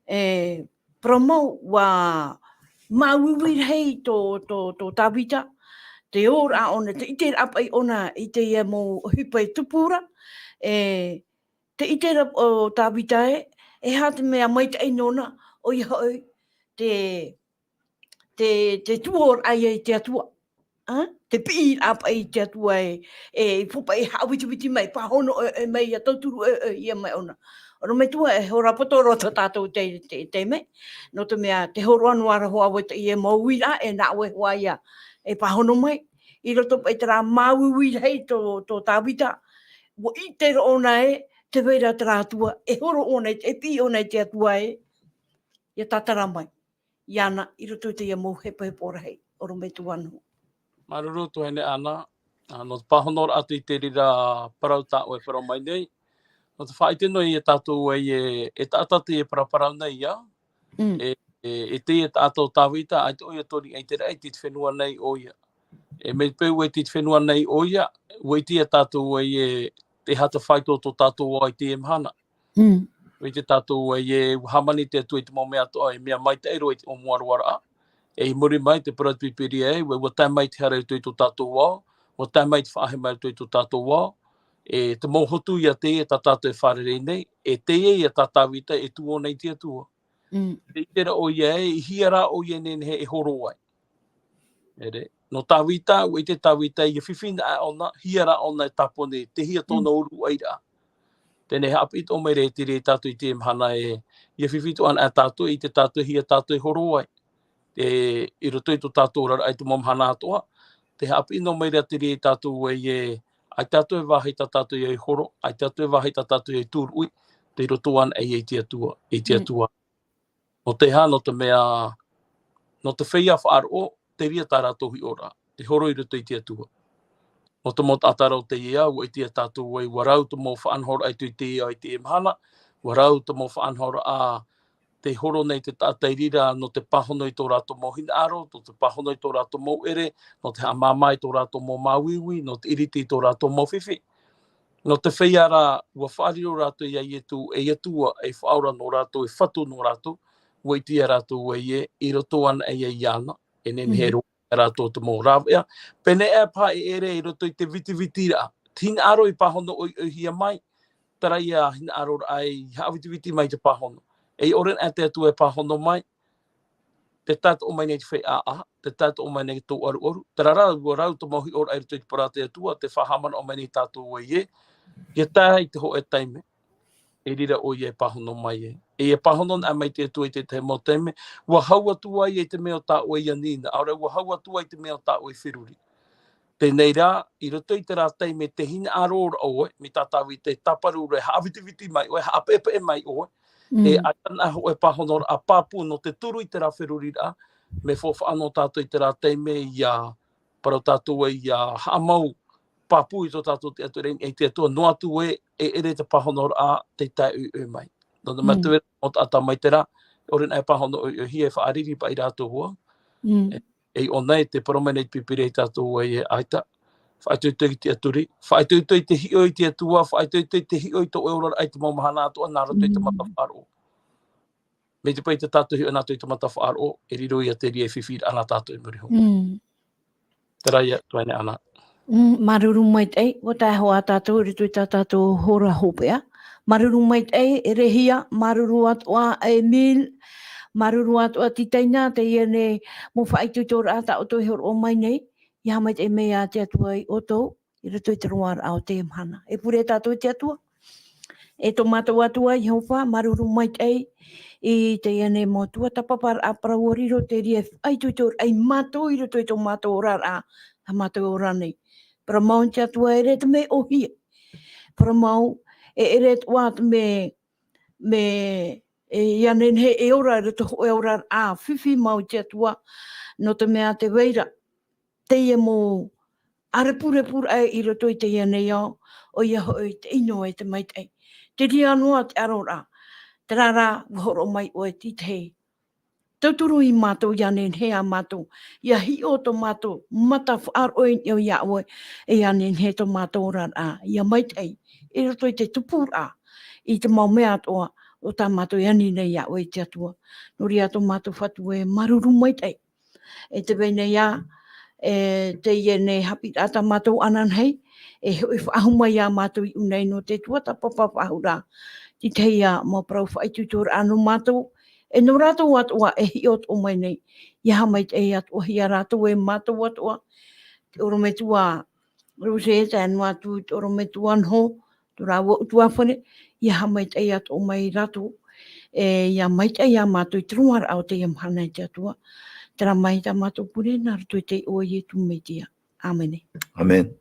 e, parau mau, ʻua māuiui rahi tō, tō, tō Tāvita, te ora ʻōna, te ʻiteraʻa paʻi ʻōna i teie mau ʻohipa e tupu ra, e, te ʻiteraʻa o Tāvita ē, e aha te mea maitaʻi nōna, ʻoia hoʻi, te, te, te tuoraʻa ia i te Atua. Ā? Te piʻiraʻa paʻi i te Atua e, e, i popaʻi haʻavitiviti mai, pāhono ʻoe, ʻoe mai, ʻia tauturu ʻoe, ʻoe, ia mai ʻōna. ʻOrometua e hora poto roa tā tātou te, te, te mea, nō te mea, te hōroʻa noa ra hoʻi ʻoe i teie mau uiraʻa, e nā ʻoe hoʻi ia, e pāhono mai. I roto paʻi terā māuiui rahi tō, tō Tāvita, ʻua ʻite roa ʻōna ē, Te vai ra terā Atua, e horo ʻōna, e piʻi ʻōna i te Atua ē, ʻia tātara mai iāna i roto i teie mau hepohepo rahi, ʻorometua Noho. Māuruuru tuahine Ana, ā, nō te pāhonoraʻa atu i te reira parau tā ʻoe e parau mai nei. Nō te faʻaʻite noa ia tātou ē, e, e taʻata teie e paraparau nei ia. Mm. E, e, e teie taʻata ʻo Tāvita, ʻaita ʻoia ʻia tori i te raʻi, tei te fenua nei ʻoia. E mai te peu ē tei te fenua nei ʻoia, ʻua ʻite ia tātou ē, e, te aha te faito o tō tātou ao i teie mahana. Mm. ʻUa ʻite tātou ē, e, ʻua hāmani te Atua i te mau mea atoʻa, e mea maitaʻi roa i te ʻōmuaraʻa. E i muri mai te parau a te Pīpīria ē, ʻua, ʻua tae mai te hara i roto i tō tātou ao, ʻua tae mai te faʻahema i roto i tō tātou ao. E te mau hotu ia teie tā tātou e fārerei nei, e teie ia tā Tāvita e tū ʻōna i te Atua. Mm. Tē ʻite ra ʻoia ē, i hea rā ʻoia e nehenehe e horo ai. Ere. Nō Tāvita, ʻua ʻite Tāvita, ʻia fifi na ʻōna, hea rā ʻōna e tāpuni, tei hea tōna Mm. ʻōroʻa ra. Teie nei haʻapiʻi atoʻa mai ra te reira ia tātou i teie mahana ē, ʻia fifi atoʻa na tātou, ʻite tātou, hea tātou e horo ai. E, i roto i tō tātou oraraʻa i te mau mahana atoʻa, tē haʻapiʻi noa mai ra te reira ia tātou ē, e, ʻaita atoʻa e vāhi tā tātou ʻia horo, ʻaita atoʻa e vāhi tā tātou ʻia turuʻi, tei roto anaʻe i te Atua, i te Mm. Atua. Nō te aha, nō te mea, nō te feiā faʻaroʻo, te reira tā rātou hiʻoraʻa, te horo i roto i te Atua. Nō te mau taʻata ra o teie ao, ʻua ʻite ia tātou ē, ʻua rau te mau faʻanahoraʻa i roto i teie ao i teie mahana, ʻua rau te mau faʻanahoraʻa tē horo nei te taʻata i reira, nō te pāhono i tō rātou mau hinaʻaro, nō te pāhono i tō rātou mau ʻere, nō te haʻamāmā i tō rātou mau māuiui, nō te ʻiriti i tō rātou mau fifi. Nō te feiā rā, ʻua faʻariro rātou ia Ietu, ei Atua, ei Faʻaora nō rātou, ei Fatu nō rātou, ʻua ʻite ia rātou ē, e, i roto anaʻe ia iāna, e nehenehe Mm. roa ia rātou te mau rāveʻa. Pēneiaʻe paha e ʻere i roto i te vitivitiraʻa. Te hinaʻaro i pāhono ʻoiʻoihia mai, terā ia hinaʻaroraʻa i haʻavitiviti mai te pāhono. E ʻore anaʻe te Atua e pāhono mai, tē tae atoʻa mai nei te feiā ʻaʻaha, tē tae atoʻa mai nei tō ʻaruʻaru. Terā rā, ʻua rau te mau hiʻoraʻa i roto i te parau a te Atua, tē faʻahaʻamanaʻo mai nei tātou ē, e, ʻia tae i te hōʻē taime. E reira ʻoia e pāhono mai ē. E ʻia pāhono anaʻe mai te Atua i te tahi mau taime, ʻua hau atu ai i te mea tā ʻoe ʻia nina, ʻaore, ʻua hau atu ai i te mea tā ʻoe e feruri. Teie rā, i roto i terā taime tē hinaʻaro ra ʻoe, mai tā Tāvita e tāparu ra, e haʻavitiviti mai ʻoe, haʻapeʻepeʻe mai ʻoe, Mm. e ʻaita na hōʻē pāhonoraʻa pāpū nō te turu i terā feruriraʻa, mea faufaʻa noa tātou i terā taime ʻia parau tātou ē ʻia haʻamau pāpū i tō tātou tiʻaturi i te Atua, noa atu ē, e ʻere te pāhonoraʻa tei tae ʻoiʻoi mai. Nō te mea Mm. tē vai ra te mau taʻata mai terā, ʻore anaʻe e pāhono ʻoiʻoihia e faʻariri paʻi rātou ā. Mm. E, e ʻōna ē, tē parau mai nei te Pīpīria ia tātou ē, e ʻaita. Faʻaitoito i te tiʻaturi, faʻaitoito i te hiʻo i te Atua, faʻaitoito i te hiʻo i tō ʻoe oraraʻa i te mau mahana atoʻa, nā roto i te Mm. mata faʻaroʻo. Mai te peu tē tātou hiʻo na tātou i te mata faʻaroʻo, e riro ia te reira e fifi ra na tātou i muri iho. Mm. Terā ia, tuahine Ana. Mm, māuruuru maitaʻi, ʻua tae hoʻi tātou i roto i tā tātou hora hopeʻa. Māuruuru maitaʻi, e Rehia, māuruuru atoʻa, Emil, māuruuru atoʻa, Titaina, teie nei mau faʻaitoitoraʻa tā ʻoutou e hōroʻa mai nei, ʻia haʻamaitaʻi mai te Atua ia ʻoutou, i roto i te roaraʻa o teie mahana. E pure tātou i te Atua. E tō mātou Atua, Iehova, māuruuru maitaʻi i teie nei mau tuatāpaparaʻa parau ʻa riro te reira e faʻaitoitoraʻa ia mātou i roto i tō mātou oraraʻa, tā mātou e ora nei. Parau mau te Atua, e ʻere te mea ʻōhie. Parau mau, e ʻere atoʻa te mea, mea, e, ʻia nehenehe e ora i roto i tō hōʻē oraraʻa, fifi mau te Atua, nō te mea tē vai ra teie mau ʻārepurepuraʻa i roto i teie nei ao, ʻoia hoʻi te ʻino e te maitaʻi. Te reira noa te ʻaroraʻa, terā rā, ʻua hōroʻa mai ʻoe i te tahi. Tauturu ia mātou, ʻia nehenehe ā mātou, ʻia hiʻo tō mātou mata faʻaroʻo i niʻa iā ʻoe, e ʻia nehenehe tō mātou oraraʻa ʻia maitaʻi, i roto i te tupuraʻa, i te mau mea atoʻa, o tā mātou e ani nei iā ʻoe te Atua. Nō reira tō mātou Fatu ē, māuruuru maitaʻi. E tē vai nei ā, e, teie nei haʻapiʻiraʻa tā mātou ananahi, e hoʻi faʻahou mai iā mātou i ʻō nei nō te tuatāpapa faʻahou ra. Te tahi ā mau parau faʻaitoitoraʻa nō mātou, e nō rātou atoʻa e hiʻo atoʻa mai nei. ʻIa haʻamaitaʻi atoʻahia rātou e mātou atoʻa. Te ʻorometua Rose, tae noa atu te ʻorometua Noho, tō rāua ʻutuāfare, ʻia haʻamaitaʻi atoʻa mai rātou, e, ʻia maitaʻi iā mātou i te roaraʻa o teie mahana e te Atua. Terā mai tā mātou pure, nā roto i te iʻoa o Ietu Metia. ʻĀmene. ʻĀmene.